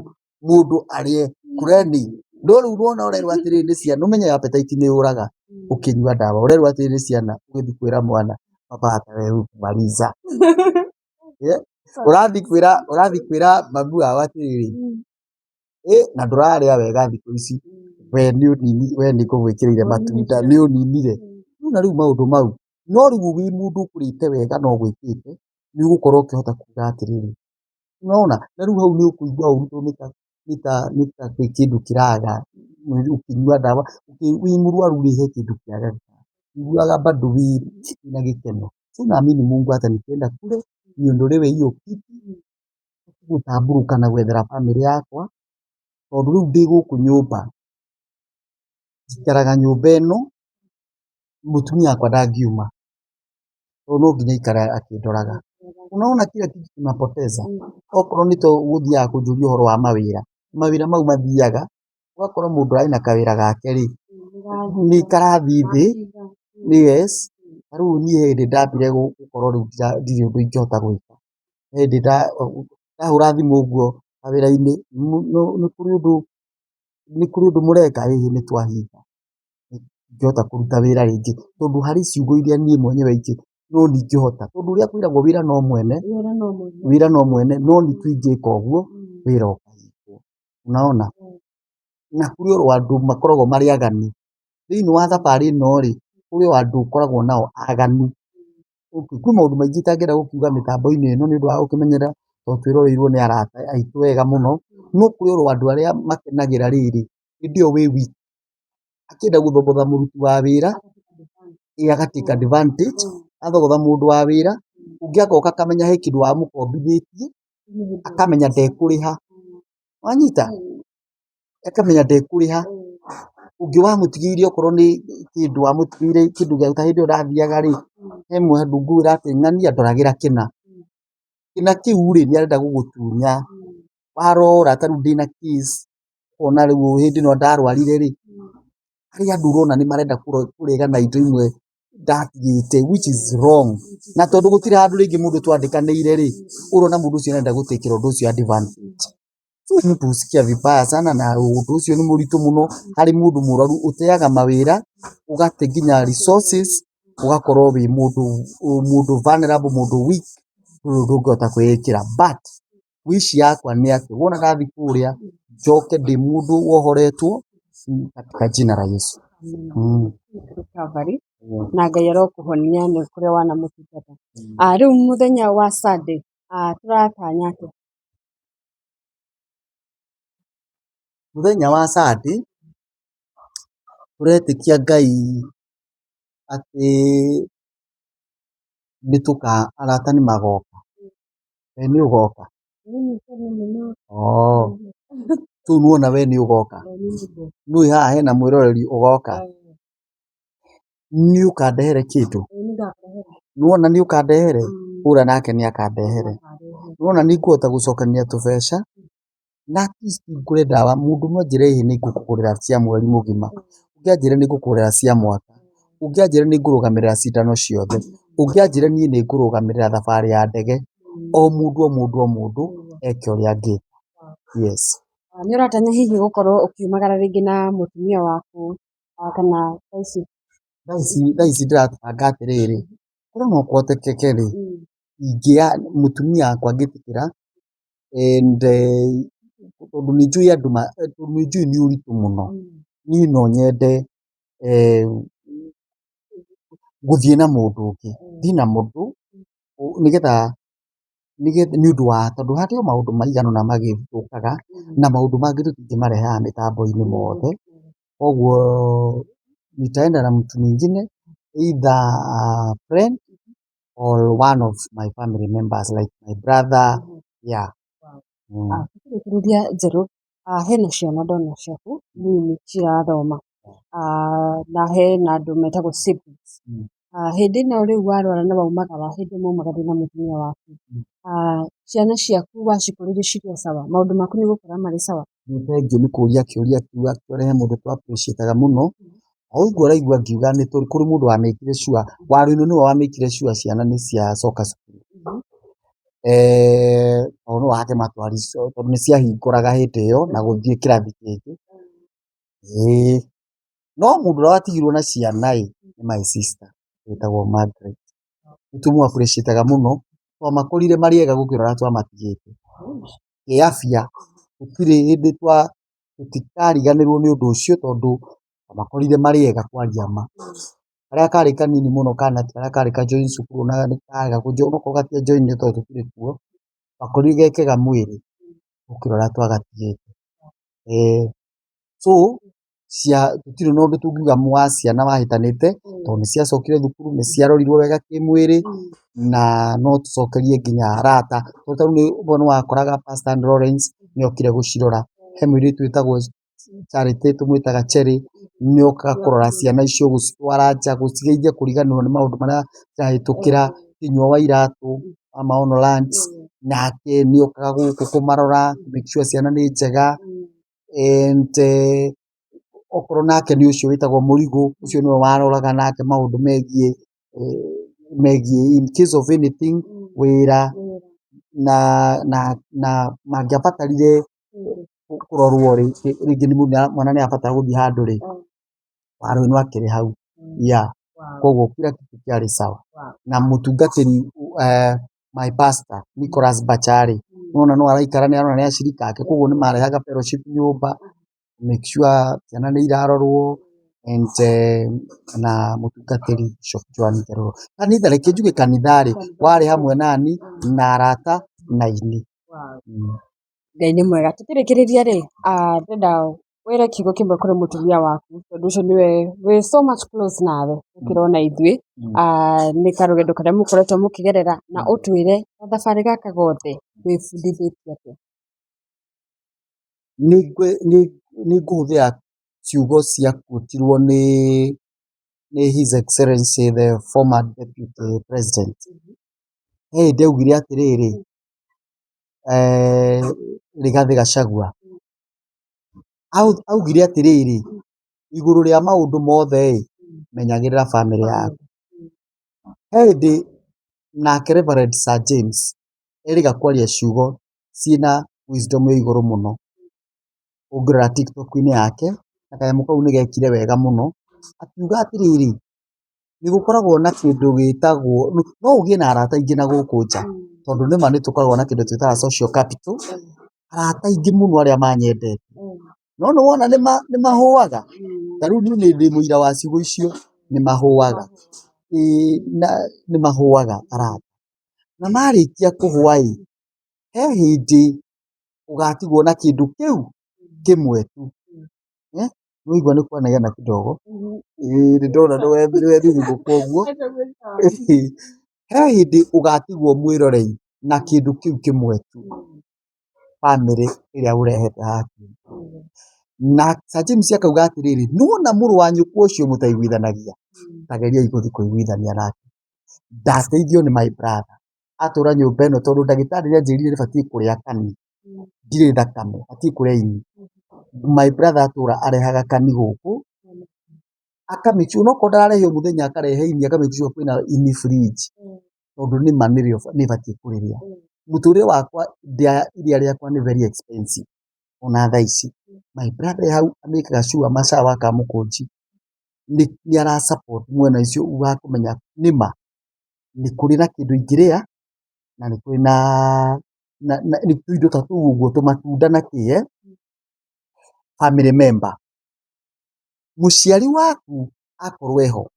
Speaker 2: mũndũ arĩe kuleni. No rĩu wona ũrerwo atĩrĩrĩ nĩ ciana, ũmenye appetite nĩ yũraga ũkĩnyua ndawa, ũrerwo atĩrĩrĩ nĩ ciana, ũgĩthiĩ kwĩra mwana baba hata wewe kumaliza. Ũrathiĩ kwĩra mami wao atĩrĩrĩ, ĩ na ndũrarĩa wega thikũ ici, we nĩ ũnini, we nĩ ngũgwĩkĩrĩire matunda, nĩ ũninire. Nĩwona rĩu maũndũ mau, no rĩu wĩ mũndũ ũkũrĩte wega na ũgwĩkĩte, nĩ ũgũkorwo ũkĩhota kuga atĩrĩrĩ, nĩwona, na rĩu hau nĩ ũkũigua ũru tondũ nĩ ta kwĩ kĩndũ kĩraga, ũkĩnyua ndawa, wĩ mũrwaru rĩ, he kĩndũ kĩagaga, ũiguaga bado wĩna gĩkeno. So naamini Mungu hata nikienda kule niondolewe hiyo kiti, gũtambũrũka na gwethera bamĩrĩ yakwa, tondũ rĩu ndĩ gũkũ nyũmba, njikaraga nyũmba ĩno, mũtumia wakwa ndangiuma, tondũ no nginya aikare akĩndoraga. Unaona kila kitu tunapoteza. Okorwo nĩ to gũthiaga kũnjũria ũhoro wa mawĩra, mawĩra mau mathiaga, ũgakora mũndũ arĩ na kawĩra gake rĩ, nĩ karathiĩ thĩ, yes, ta rĩu niĩ he hĩndĩ ndambire gũkorwo rĩu ndirĩ ũndũ ingĩhota gwĩka. He hĩndĩ ndahũra thimũ ũguo kawĩra-inĩ, nĩ kũrĩ ũndũ mũreka, ĩĩ nĩ twahinga, ndingĩhota kũruta wĩra rĩngĩ, tondũ harĩ ciugo iria niĩ mwenyewe no ndingĩhota, tondũ ũrĩa kwĩragwo wĩra no mwene, wĩra no mwene, no niĩ tu ingĩka ũguo, wĩra ũkahingwo. Unaona? Na kũrĩ oro andũ makoragwo marĩ aganu. Thĩinĩ wa thabarĩ ĩno rĩ, kũrĩ o andũ ũkoragwo nao aganu. Kwĩ maũndũ maingĩ itangĩenda gũkiuga mĩtambo-inĩ ĩno nĩ ũndũ wa gũkĩmenyerera, tondũ twĩroreirwo nĩ arata aitũ wega mũno, no kũrĩ oro andũ arĩa makenagĩra rĩrĩ, hĩndĩ ĩyo wĩ weak, akĩenda gũthogotha mũruti wa wĩra, ĩ aga take advantage, athogotha mũndũ wa wĩra, ũngĩ agoka akamenya he kĩndũ wamũkombithĩtie, akamenya ndekũrĩha, wanyita? Akamenya ndekũrĩha, ũngĩ wamũtigĩire okorwo nĩ kĩndũ wamũtigĩire kĩndũ gĩa ta hĩndĩ ĩyo ndathiaga rĩ, he mũndũ ngwĩra atĩ ng'ania ndoragĩra kĩna, kĩna kĩu rĩ nĩ arenda gũgũtunya, warora ta rĩu ndĩna case, ũkona rĩu hĩndĩ ĩno ndarwarire rĩ, harĩ andũ ũrona nĩ marenda kũrega na indo imwe ndatigĩte which is wrong, na tondũ gũtirĩ handũ rĩngĩ mũndũ twandĩkanĩire rĩ, ũrona mũndũ ũcio arenda gũtĩkĩra ũndũ ũcio advantage. So mtu husikia vibaya sana na ũndũ ũcio nĩ mũritũ mũno harĩ mũndũ mũrwaru ũteaga mawĩra, ũgate nginya resources, ũgakorwo wĩ mũndũ vulnerable, mũndũ weak, ndũrĩ ũndũ ũngĩhota kwĩĩkĩra. But wish yakwa nĩ atĩ wona ndathiĩ kũrĩa njoke ndĩ mũndũ wohoretwo katika jina la Yesu.
Speaker 1: Recovery na Ngai arokũhonia nĩ kũrĩa wanamũtungata. Rĩu mũthenya wa Sunday tũratanya atĩa?
Speaker 2: Mũthenya wa Sunday tũretĩkia Ngai atĩ nĩtũka arata nĩ magoka. We nĩ ũgoka? Oh, rĩu nĩwona we nĩ ũgoka. Nĩũĩ haha hena mwĩroreri ũgoka. Nĩ ũkandehere kĩndũ? Nĩwona nĩ ũkandehere? Ũrĩa nake nĩ akandehere. Nĩwona nĩ ngũhota gũcokania tũbeca na at least ngũre ndawa. Mũndũ ũmwe anjĩre ĩĩ nĩ ngũkũgũrĩra cia mweri mũgima, ũngĩ anjĩre nĩ ngũkũgũrĩra cia mwaka, ũngĩ anjĩre nĩ ngũrũgamĩrĩra cindano ciothe, ũngĩ anjĩre niĩ nĩ ngũrũgamĩrĩra thabarĩ ya ndege. O mũndũ o mũndũ o mũndũ eke ũrĩa angĩka. Yes.
Speaker 1: Nĩ ũratanya hihi gũkorwo ũkiumagara rĩngĩ na mũtumia waku kana thaa ici?
Speaker 2: Thaa ici ndĩrabanga atĩrĩrĩ, korwo no kũhotekeke rĩ, ingĩa mũtumia wakwa angĩtĩkĩra and tondũ nĩ njũĩ andũ tondũ nĩ njũĩ nĩ ũritũ mũno, niĩ no nyende gũthiĩ na mũndũ ũngĩ, thiĩ na mũndũ nĩgetha nĩ ũndũ wa tondũ harĩ o maũndũ maigana ũna magĩũkaga na maũndũ mangĩ tũtingĩmarehe haha mĩtambo-inĩ mothe, koguo nitaenda na mtu mwingine either a friend or one of my family members like my brother, yeah.
Speaker 1: Tukĩrĩkĩrĩria Njerũ, hena ciana ndona ciaku nini cirathoma. Na hena andũ metagwo siblings. Hĩndĩ ĩno rĩu warwara na waumagara, hĩndĩ ĩyo maumagarire na mũtumia waku, ciana ciaku wacikũririe cirĩ o sawa, maũndũ maku nĩ ũgũkora marĩ sawa?
Speaker 2: Nĩ thengiũ nĩ kũria kĩũria kĩu actually he mũndũ tũ appreciate mũno. O ũguo ũraigua ngiuga nĩ kũrĩ mũndũ wamĩkire sure, Waruinũ nĩwe wamĩkire sure ciana nĩ ciacoka cukuru. Tondũ nĩwe wakĩmatwarire tondũ nĩ ciahingũraga hĩndĩ ĩyo na gũthiĩ kĩrathi kĩngĩ. Ĩĩ, no mũndũ ũrĩa watigirwo na ciana ĩ, nĩ my sister wĩtagwo Margaret. Nĩ tũmũ appreciate mũno, twamakorire marĩ ega gũkĩra ũrĩa twamatigĩte. Kĩafya, gũtirĩ hĩndĩ tũtikariganĩrwo nĩ ũndũ ũcio tondũ twamakorire marĩ ega kwaria ma. Karĩa karĩ kanini mũno kana karĩa karĩ ka join cukuru na nĩ karega kũ join onokorwo gatia join tondũ tũtirĩ kuo, twakorire ge kega mwĩrĩ gũkĩra ũrĩa twagatigĩte. So gũtirĩ na ũndũ tũngiuga wa ciana wahĩtanĩte tondũ nĩ ciacokire thukuru, nĩ ciarorirwo wega kĩmwĩrĩ na no tũcokerie nginya arata. Tondũ ta rĩu nĩ wakoraga Pastor Lawrence nĩ okire gũcirora, he mũirĩtu wĩtagwo Charity tũmwĩtaga Cherry nĩ okaga kũrora ciana icio, gũcitwara nja, gũcigeithia kũriganĩrwo nĩ maũndũ marĩa cirahĩtũkĩra, Kinyua wa Iratũ wa Maono Lands nake nĩ okaga gũkũ kũmarora kũ make sure ciana nĩ njega and okorwo nake nĩ ũcio wĩtagwo Mũrigũ, ũcio nĩwe waroraga nake maũndũ megiĩ in case of anything wĩra na mangĩabatarire kũrorwo rĩ, rĩngĩ mwana nĩ arabatara gũthiĩ handũ rĩ, Waruinũ akĩrĩ hau, yeah. Koguo kila kitu kĩarĩ sawa. Na mũtungatĩri my pastor Nicholas Bachari nĩwona no araikara nĩ arona nĩ acirika ake koguo nĩ marehaga fellowship nyũmba make sure ciana nĩ irarorwo and na mũtungatĩri Bishop Joan Ngerũro. Kanitha reke njuge kanitha rĩ warĩ hamwe nani na arata na aini.
Speaker 1: Ngai nĩ mwega. Tũkĩrĩkĩrĩria rĩ, ndĩrenda wĩre kiugo kĩmwe kũrĩ mũtumia waku tondũ ũcio nĩwe wĩ so much close nawe gũkĩra ona ithuĩ. Nĩ karũgendo karĩa mũkoretwo mũkĩgerera na ũtwĩre gathabarĩ gaka gothe wĩbundithĩtie atĩa?
Speaker 2: Nĩ ngũhũthĩra ciugo ciaquotirwo nĩ His Excellency the former deputy president. He hĩndĩ augire atĩrĩrĩ, Rigathĩ Gachagua augire atĩrĩrĩ, igũrũ rĩa maũndũ mothe ĩ, menyagĩrĩra bamĩrĩ yaku. He hĩndĩ nake Reverend Sir James erĩga kwaria ciugo ciĩna wisdom ya igũrũ mũno. Ũngĩrora TikTok-inĩ yake, na kanyamũ kau nĩ gekire wega mũno, akiuga atĩrĩrĩ, nĩ gũkoragwo na kĩndũ gĩtagwo, no ũgĩe na arata aingĩ na gũkũ nja, tondũ nĩma nĩ tũkoragwo na kĩndũ twĩtaga social capital, arata aingĩ mũno arĩa manyendete. No nĩ wona nĩ mahũaga, ta rĩu niĩ ndĩ mũira wa ciugo icio, nĩ mahũaga. Ĩĩ na nĩ mahũaga arata. Na marĩkia kũhũa ĩ, he hĩndĩ ũgatigwo na kĩndũ kĩu kĩmwe tu. Nĩ waigua nĩ kwanegena kidogo, ĩĩ nĩ ndona nĩ wethithimũka ũguo. He hĩndĩ ũgatigwo mwĩrorei na kĩndũ kĩu kĩmwe tu, bamĩrĩ ĩrĩa ũrehete hakuhĩ. Na Sir James akauga atĩrĩrĩ, nĩwona mũrũ wa nyũkwa ũcio mũtaiguithanagia, ta geriai gũthiĩ kũiguithania nake. Ndateithio nĩ my brother, atũra nyũmba ĩno tondũ ndagĩtarĩ nĩ anjĩrire nĩbatiĩ kũrĩa kani, ndirĩ thakame, batiĩ kũrĩa ini. My brother atũra arehaga kani gũkũ, aka make sure onokorwo ndararehe o mũthenya akarehe ini, aka make sure kwĩna ini fridge, tondũ nĩma nĩrĩo nĩbatiĩ kũrĩrĩa. Mũtũrĩre wakwa iria rĩakwa nĩ very expensive ona thaa ici. My brother e hau amĩkaga sure Masawa wa Kamũkũnji nĩ ara support mwena ũcio wa kũmenya nĩma nĩ kũrĩ na kĩndũ ingĩrĩa na nĩ kũrĩ na tũindo ta tũu ũguo tũmatunda na kĩ, family member. Mũciari waku akorwo eho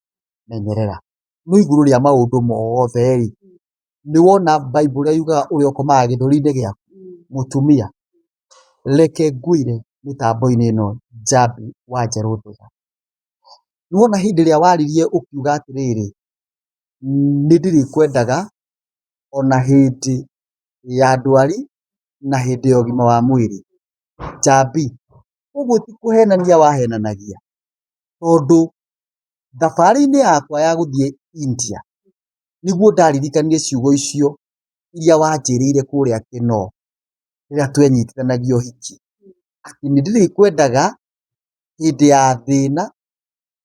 Speaker 2: menyerera, no igũrũ rĩa maũndũ mothe rĩ, nĩ wona Bible ũrĩa yugaga ũrĩa ũkomaga gĩthũri-inĩ gĩaku, mũtumia, reke ngwĩre mĩtambo-inĩ ĩno Njambi wa Njerũ Ndũga. Nĩ wona hĩndĩ ĩrĩa waririe ũkiuga atĩrĩrĩ, nĩ ndĩrĩkwendaga ona hĩndĩ ya ndwari na hĩndĩ ya ũgima wa mwĩrĩ. Njambi, ũguo ti kũhenania wahenanagia? Tondũ thabarĩ-inĩ yakwa ya gũthiĩ India, nĩguo ndaririkanire ciugo icio iria wanjĩrĩire kũrĩa Kinoo, rĩrĩa twenyitithanagia ũhiki, atĩ nĩ ndĩrĩkwendaga hĩndĩ ya thĩna,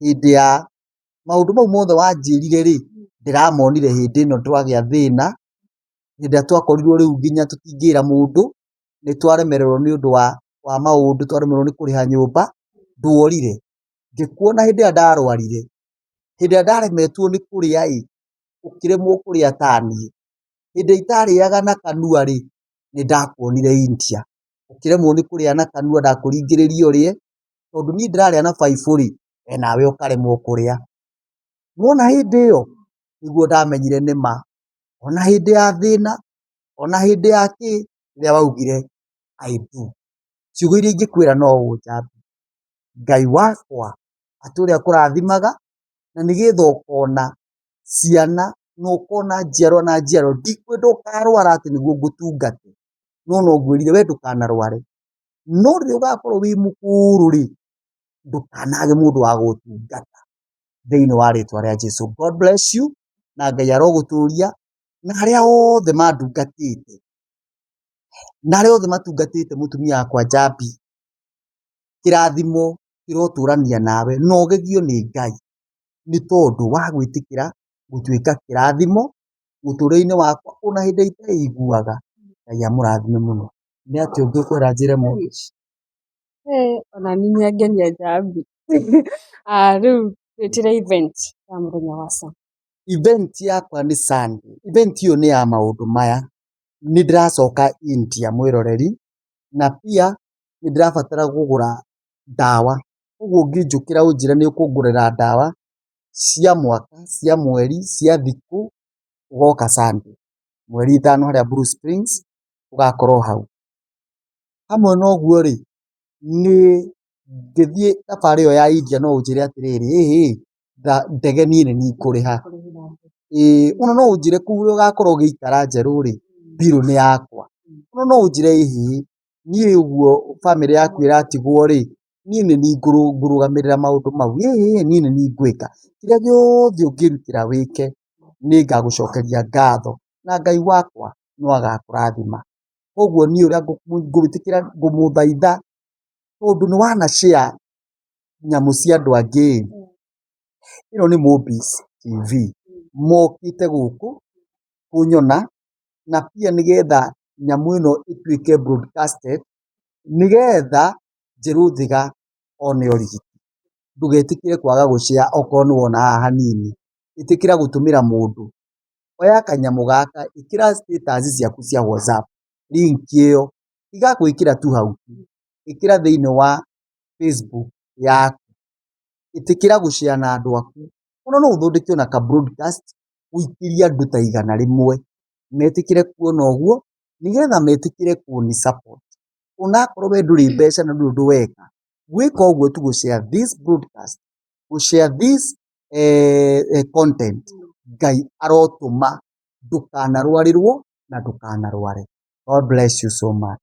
Speaker 2: hĩndĩ ya maũndũ mau mothe wanjĩrire rĩ, ndĩramonire hĩndĩ ĩno twagĩa thĩna, hĩndĩ ĩrĩa twakorirwo rĩu nginya tũtingĩra mũndũ, nĩ twaremererwo nĩ ũndũ wa maũndũ, twaremererwo nĩ kũrĩha nyũmba, nduorire. Ngĩkuona hĩndĩ ĩrĩa ndarwarire, hĩndĩ ĩrĩa ndaremetwo nĩ kũrĩa ĩ, ũkĩremwo kũrĩa taniĩ, hĩndĩ ĩrĩa itarĩaga na kanua rĩ, nĩ ndakuonire India, ũkĩremwo nĩ kũrĩa na kanua ndakũringĩrĩria ũrĩe, tondũ niĩ ndĩrarĩa na baibũ rĩ, we nawe ũkaremwo kũrĩa. Nĩwona hĩndĩ ĩyo, nĩguo ndamenyire nĩma, ona hĩndĩ ya thĩna, ona hĩndĩ ya kĩ, rĩrĩa waugire I do. Ciugo iria ingĩkwĩra no ũũ Njambi, Ngai wakwa atũre akũrathimaga, na nĩgetha ũkona ciana na ũkona njiarwa na njiarwa. Ndikwenda ũkarwara atĩ nĩguo ngũtungate, no no ngwĩrire we ndũkanarware, no rĩrĩa ũgakorwo wĩ mũkũrũ rĩ, ndũkanage mũndũ wa gũgũtungata thĩinĩ wa rĩtwa rĩa Jesu. God bless you, na Ngai arogũtũria, na arĩa othe mandungatĩte, na arĩa othe matungatĩte mũtumia wakwa Njambi, kĩrathimo kĩrotũrania nawe na ũgegio nĩ Ngai nĩ tondũ wa gwĩtĩkĩra gũtuĩka kĩrathimo mũtũrĩre-inĩ wakwa ona hĩndĩ ĩrĩa iteiguaga. Ngai amũrathime mũno. Nĩ atĩa ũngĩ ũkwenda njĩre mũndũ?
Speaker 1: Ona niĩ nĩangenia Njambi. Rĩu twĩtĩre event ya mũthenya wa Sunday.
Speaker 2: Event yakwa nĩ Sunday. Event ĩyo nĩ ya maũndũ maya. Nĩ ndĩracoka India mwĩroreri, na pia nĩ ndĩrabatara kũgũra ndawa. Koguo ũngĩnjũkĩra ũnjĩre nĩ ũkũngũrĩra ndawa cia mwaka, cia mweri, cia thikũ, ũgoka Sunday mweri 5 harĩa Blue Springs, ũgakorwo hau. Hamwe na ũguo rĩ, nĩ ngĩthiĩ thabarĩ ĩyo ya India no ũnjĩre atĩrĩrĩ, ĩhĩ, ndege niĩ nĩ niĩ ngũrĩha. Ĩĩ ona no ũnjĩre kũu ũgakorwo ũgĩikara njerũ rĩ, mbirũ nĩ yakwa. Ona no ũnjĩre ĩhĩ, niĩ ũguo bamĩrĩ yaku ĩratigwo rĩ, niĩ nĩ niĩ ngũrũgamĩrĩra maũndũ mau, ĩhĩ niĩ nĩ niĩ ngwĩka. Kĩrĩa gĩothe ũngĩrutĩra wĩke, nĩ ngagũcokeria ngatho, na Ngai wakwa no agakũrathima. Koguo niĩ ũrĩa ngwĩtĩkĩra ngũmũthaitha, tondũ nĩ wana share nyamũ cia andũ angĩ, ĩno nĩ Mobis TV, mokĩte gũkũ kũnyona, na pia nĩgetha nyamũ ĩno ĩtuĩke broadcasted, nĩgetha Njerũ Thiga one ũrigiti. Ndũgetĩkĩre kwaga gũ share okorwo nĩ wona haha hanini, ĩtĩkĩra gũtũmĩra mũndũ. Oya kanyamũ gaka, ĩkĩra status ciaku cia WhatsApp link ĩyo, tiga gwĩkĩra tu hau, ĩkĩra thĩinĩ wa Facebook yaku, ĩtĩkĩra gũ share na andũ aku. Ona no ũthondeke ona ka broadcast ũikĩrie andũ ta 100 metĩkĩre kuona ũguo, nĩgetha metĩkĩre kũni support. Onakorwo we ndũrĩ mbeca na ndũrĩ ũndũ weka, gwĩka ũguo tu gũ share this broadcast, gũ share this content, Ngai arotũma ndũkanarwarĩrwo na ndũkanarware. God bless you so much.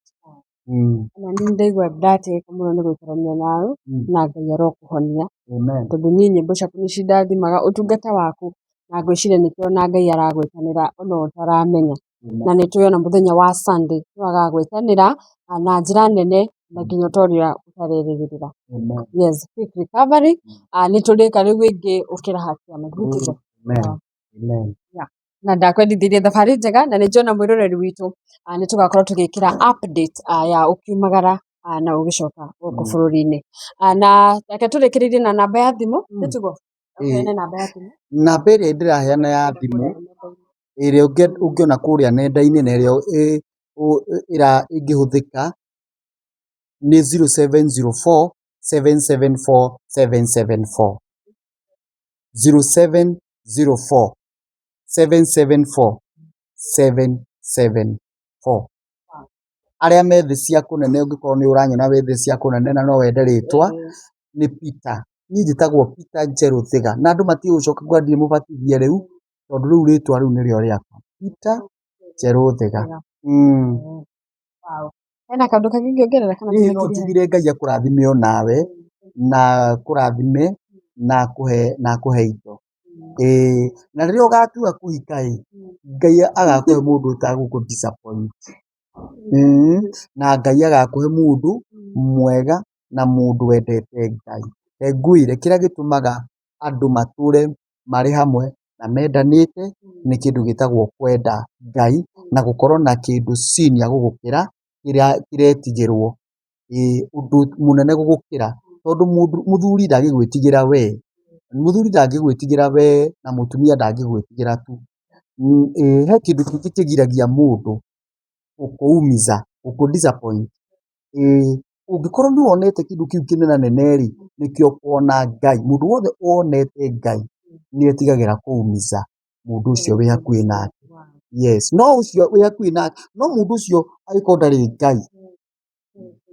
Speaker 1: Ona niĩ ndaigua ndatĩĩka mũno nĩ gũikarania nawe, na Ngai arokũhonia.
Speaker 2: Amen.
Speaker 1: Tondũ niĩ nyĩmbo ciaku nĩ cindathimaga, ũtungata waku, na ngwĩciria nĩkĩo ona Ngai aragwĩtanĩra ona ũtaramenya. Na nĩ tũĩ ona mũthenya wa Sunday no agagwĩtanĩra na njĩra nene na nginya ta ũrĩa ũtarerĩgĩrĩra.
Speaker 2: Amen.
Speaker 1: Yes, quick recovery. Nĩ tũrĩka rĩu ĩngĩ ũkĩra hakiama.
Speaker 2: Amen. Amen.
Speaker 1: Na ndakwendithirie thabarĩ njega, na nĩ njona mwĩroreri witũ nĩ tũgakorwo tũgĩkĩra update ya ũkiumagara na ũgĩcoka gũkũ bũrũri-inĩ. Na reke tũrĩkĩrĩrie na namba ya thimũ, nĩtiguo? Ũheane namba ya thimũ.
Speaker 2: Namba ĩrĩa ndĩraheana ya thimũ ĩrĩa ũngĩona kũrĩa nenda-inĩ na ĩrĩa ĩngĩhũthĩka nĩ 0704 774 774. 0704 774 774. Arĩa me thĩ cia kũnene, ũngĩkorwo nĩ ũranyona wĩ thĩ cia kũnene na no wende rĩtwa, nĩ Peter. Niĩ njĩtagwo Peter Njerũ Thiga, na andũ matige gũcoka kuga ndirĩ mũbatithie rĩu, tondũ rĩu rĩtwa rĩu nĩrĩo rĩakwa, Peter Njerũ Thiga.
Speaker 1: Wow. Hena kaũndũ kangĩ ũngĩongerera kana
Speaker 2: Ĩĩ no
Speaker 1: tũrĩkĩrie?
Speaker 2: njugire Ngai akũrathime onawe, na akũrathime. na akũhe na akũhe indo. Ĩĩ na rĩrĩa ũgatua kũhika ĩ, Ngai agakũhe mũndũ ũtagũkũ disappoint. Na Ngai agakũhe mũndũ mwega na mũndũ wendete Ngai. Reke ngwĩre kĩrĩa gĩtũmaga andũ matũre marĩ hamwe na mendanĩte nĩ kĩndũ gĩtagwo kwenda Ngai na gũkorwo na kĩndũ senior gũgũkĩra kĩrĩa kĩretigĩrwo. Ĩĩ ũndũ mũnene gũgũkĩra tondũ mũthuri ndangĩgwĩtigĩra we, mũthuri ndangĩgwĩtigĩra we na mũtumia ndangĩgwĩtigĩra tu. Ĩĩ he kĩndũ kĩngĩ kĩgiragia mũndũ gũkũumiza, gũkũ disappoint. Ĩĩ ũngĩkorwo nĩ wonete kĩndũ kĩu kĩnenanene rĩ, nĩkĩo ũkona Ngai. Mũndũ wothe wonete Ngai nĩ etigagĩra kũumiza mũndũ ũcio wĩ hakuhĩ nake. Yes, no ũcio wĩ hakuhĩ nake, no mũndũ ũcio angĩkorwo ndarĩ Ngai,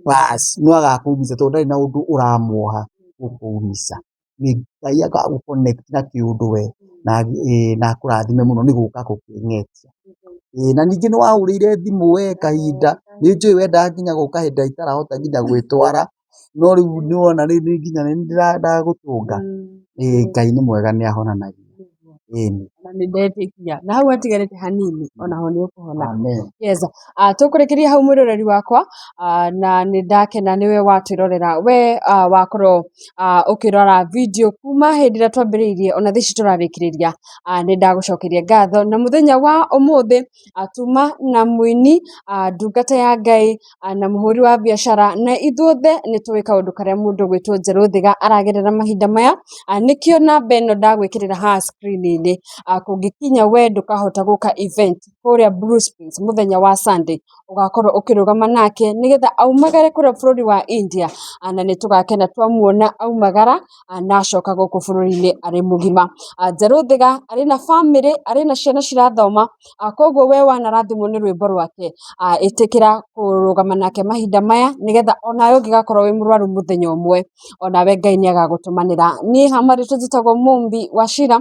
Speaker 2: bas no agakũumiza tondũ ndarĩ na ũndũ ũramuoha gũkũumiza. Nĩ Ngai agagũ connect na kĩũndũ we na ĩĩ na akũrathime mũno nĩ gũka gũkĩng'etia. Ĩĩ na ningĩ nĩ wahũrĩire thimũ we kahinda, nĩ njũĩ wendaga nginya gũka hĩndĩ ĩrĩa itarahota nginya gwĩtwara, no rĩu nĩ wona rĩu nginya nĩ niĩ ndagũtũnga. Ĩĩ Ngai nĩ mwega nĩ ahonanagia. Ĩni.
Speaker 1: Na nĩ ndetĩkia na hau hatigarĩte hanini onaho nĩ ũkũhona.
Speaker 2: Amen.
Speaker 1: Yes. Tũkũrĩkĩria hau mwĩroreri wakwa, na nĩ ndakena nĩwe watwĩrorera we, wakorwo ũkĩrora video kuma hĩndĩ ĩrĩa twambĩrĩirie ona thaa ici tũrarĩkĩrĩria. Nĩ ndagũcokeria ngatho na mũthenya wa ũmũthĩ, tuma na mũini, ndungata ya Ngai, na mũhũri wa biacara, na ithuothe nĩ tũĩ kaũndũ karĩa mũndũ ũgwĩtwo Njerũ Thiga aragerera mahinda maya. Nĩkĩo namba ĩno ndagwĩkĩrĩra haha screen-inĩ, kũngĩkinya we ndũkahota gũka event kũrĩa Blue Springs mũthenya wa Sunday, ũgakorwo ũkĩrũgama nake nĩgetha aumagare kũrĩa bũrũri wa India, na nĩ tũgakena twamuona aumagara, na acoka gũkũ bũrũri-inĩ arĩ mũgima. Njerũ Thiga arĩ na bamĩrĩ, arĩ na ciana cirathoma, koguo we wanarathimwo nĩ rwĩmbo rwake, ĩtĩkĩra kũrũgama nake mahinda maya nĩgetha onawe ũngĩgakorwo wĩ mũrwaru mũthenya ũmwe, onawe Ngai nĩ agagũtũmanĩra. Niĩ hama rĩtwa njĩtagwo Mumbi wa Shira,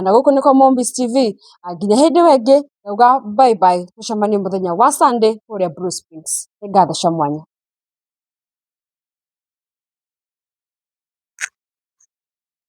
Speaker 1: na gũkũ nĩ kwa Mumbi's TV. Nginya hĩndĩ ĩyo ĩngĩ, ndauga bye bye, tũcemanie mũthenya wa Sunday kũrĩa Blue Springs. Nĩ ngatho cia mwanya.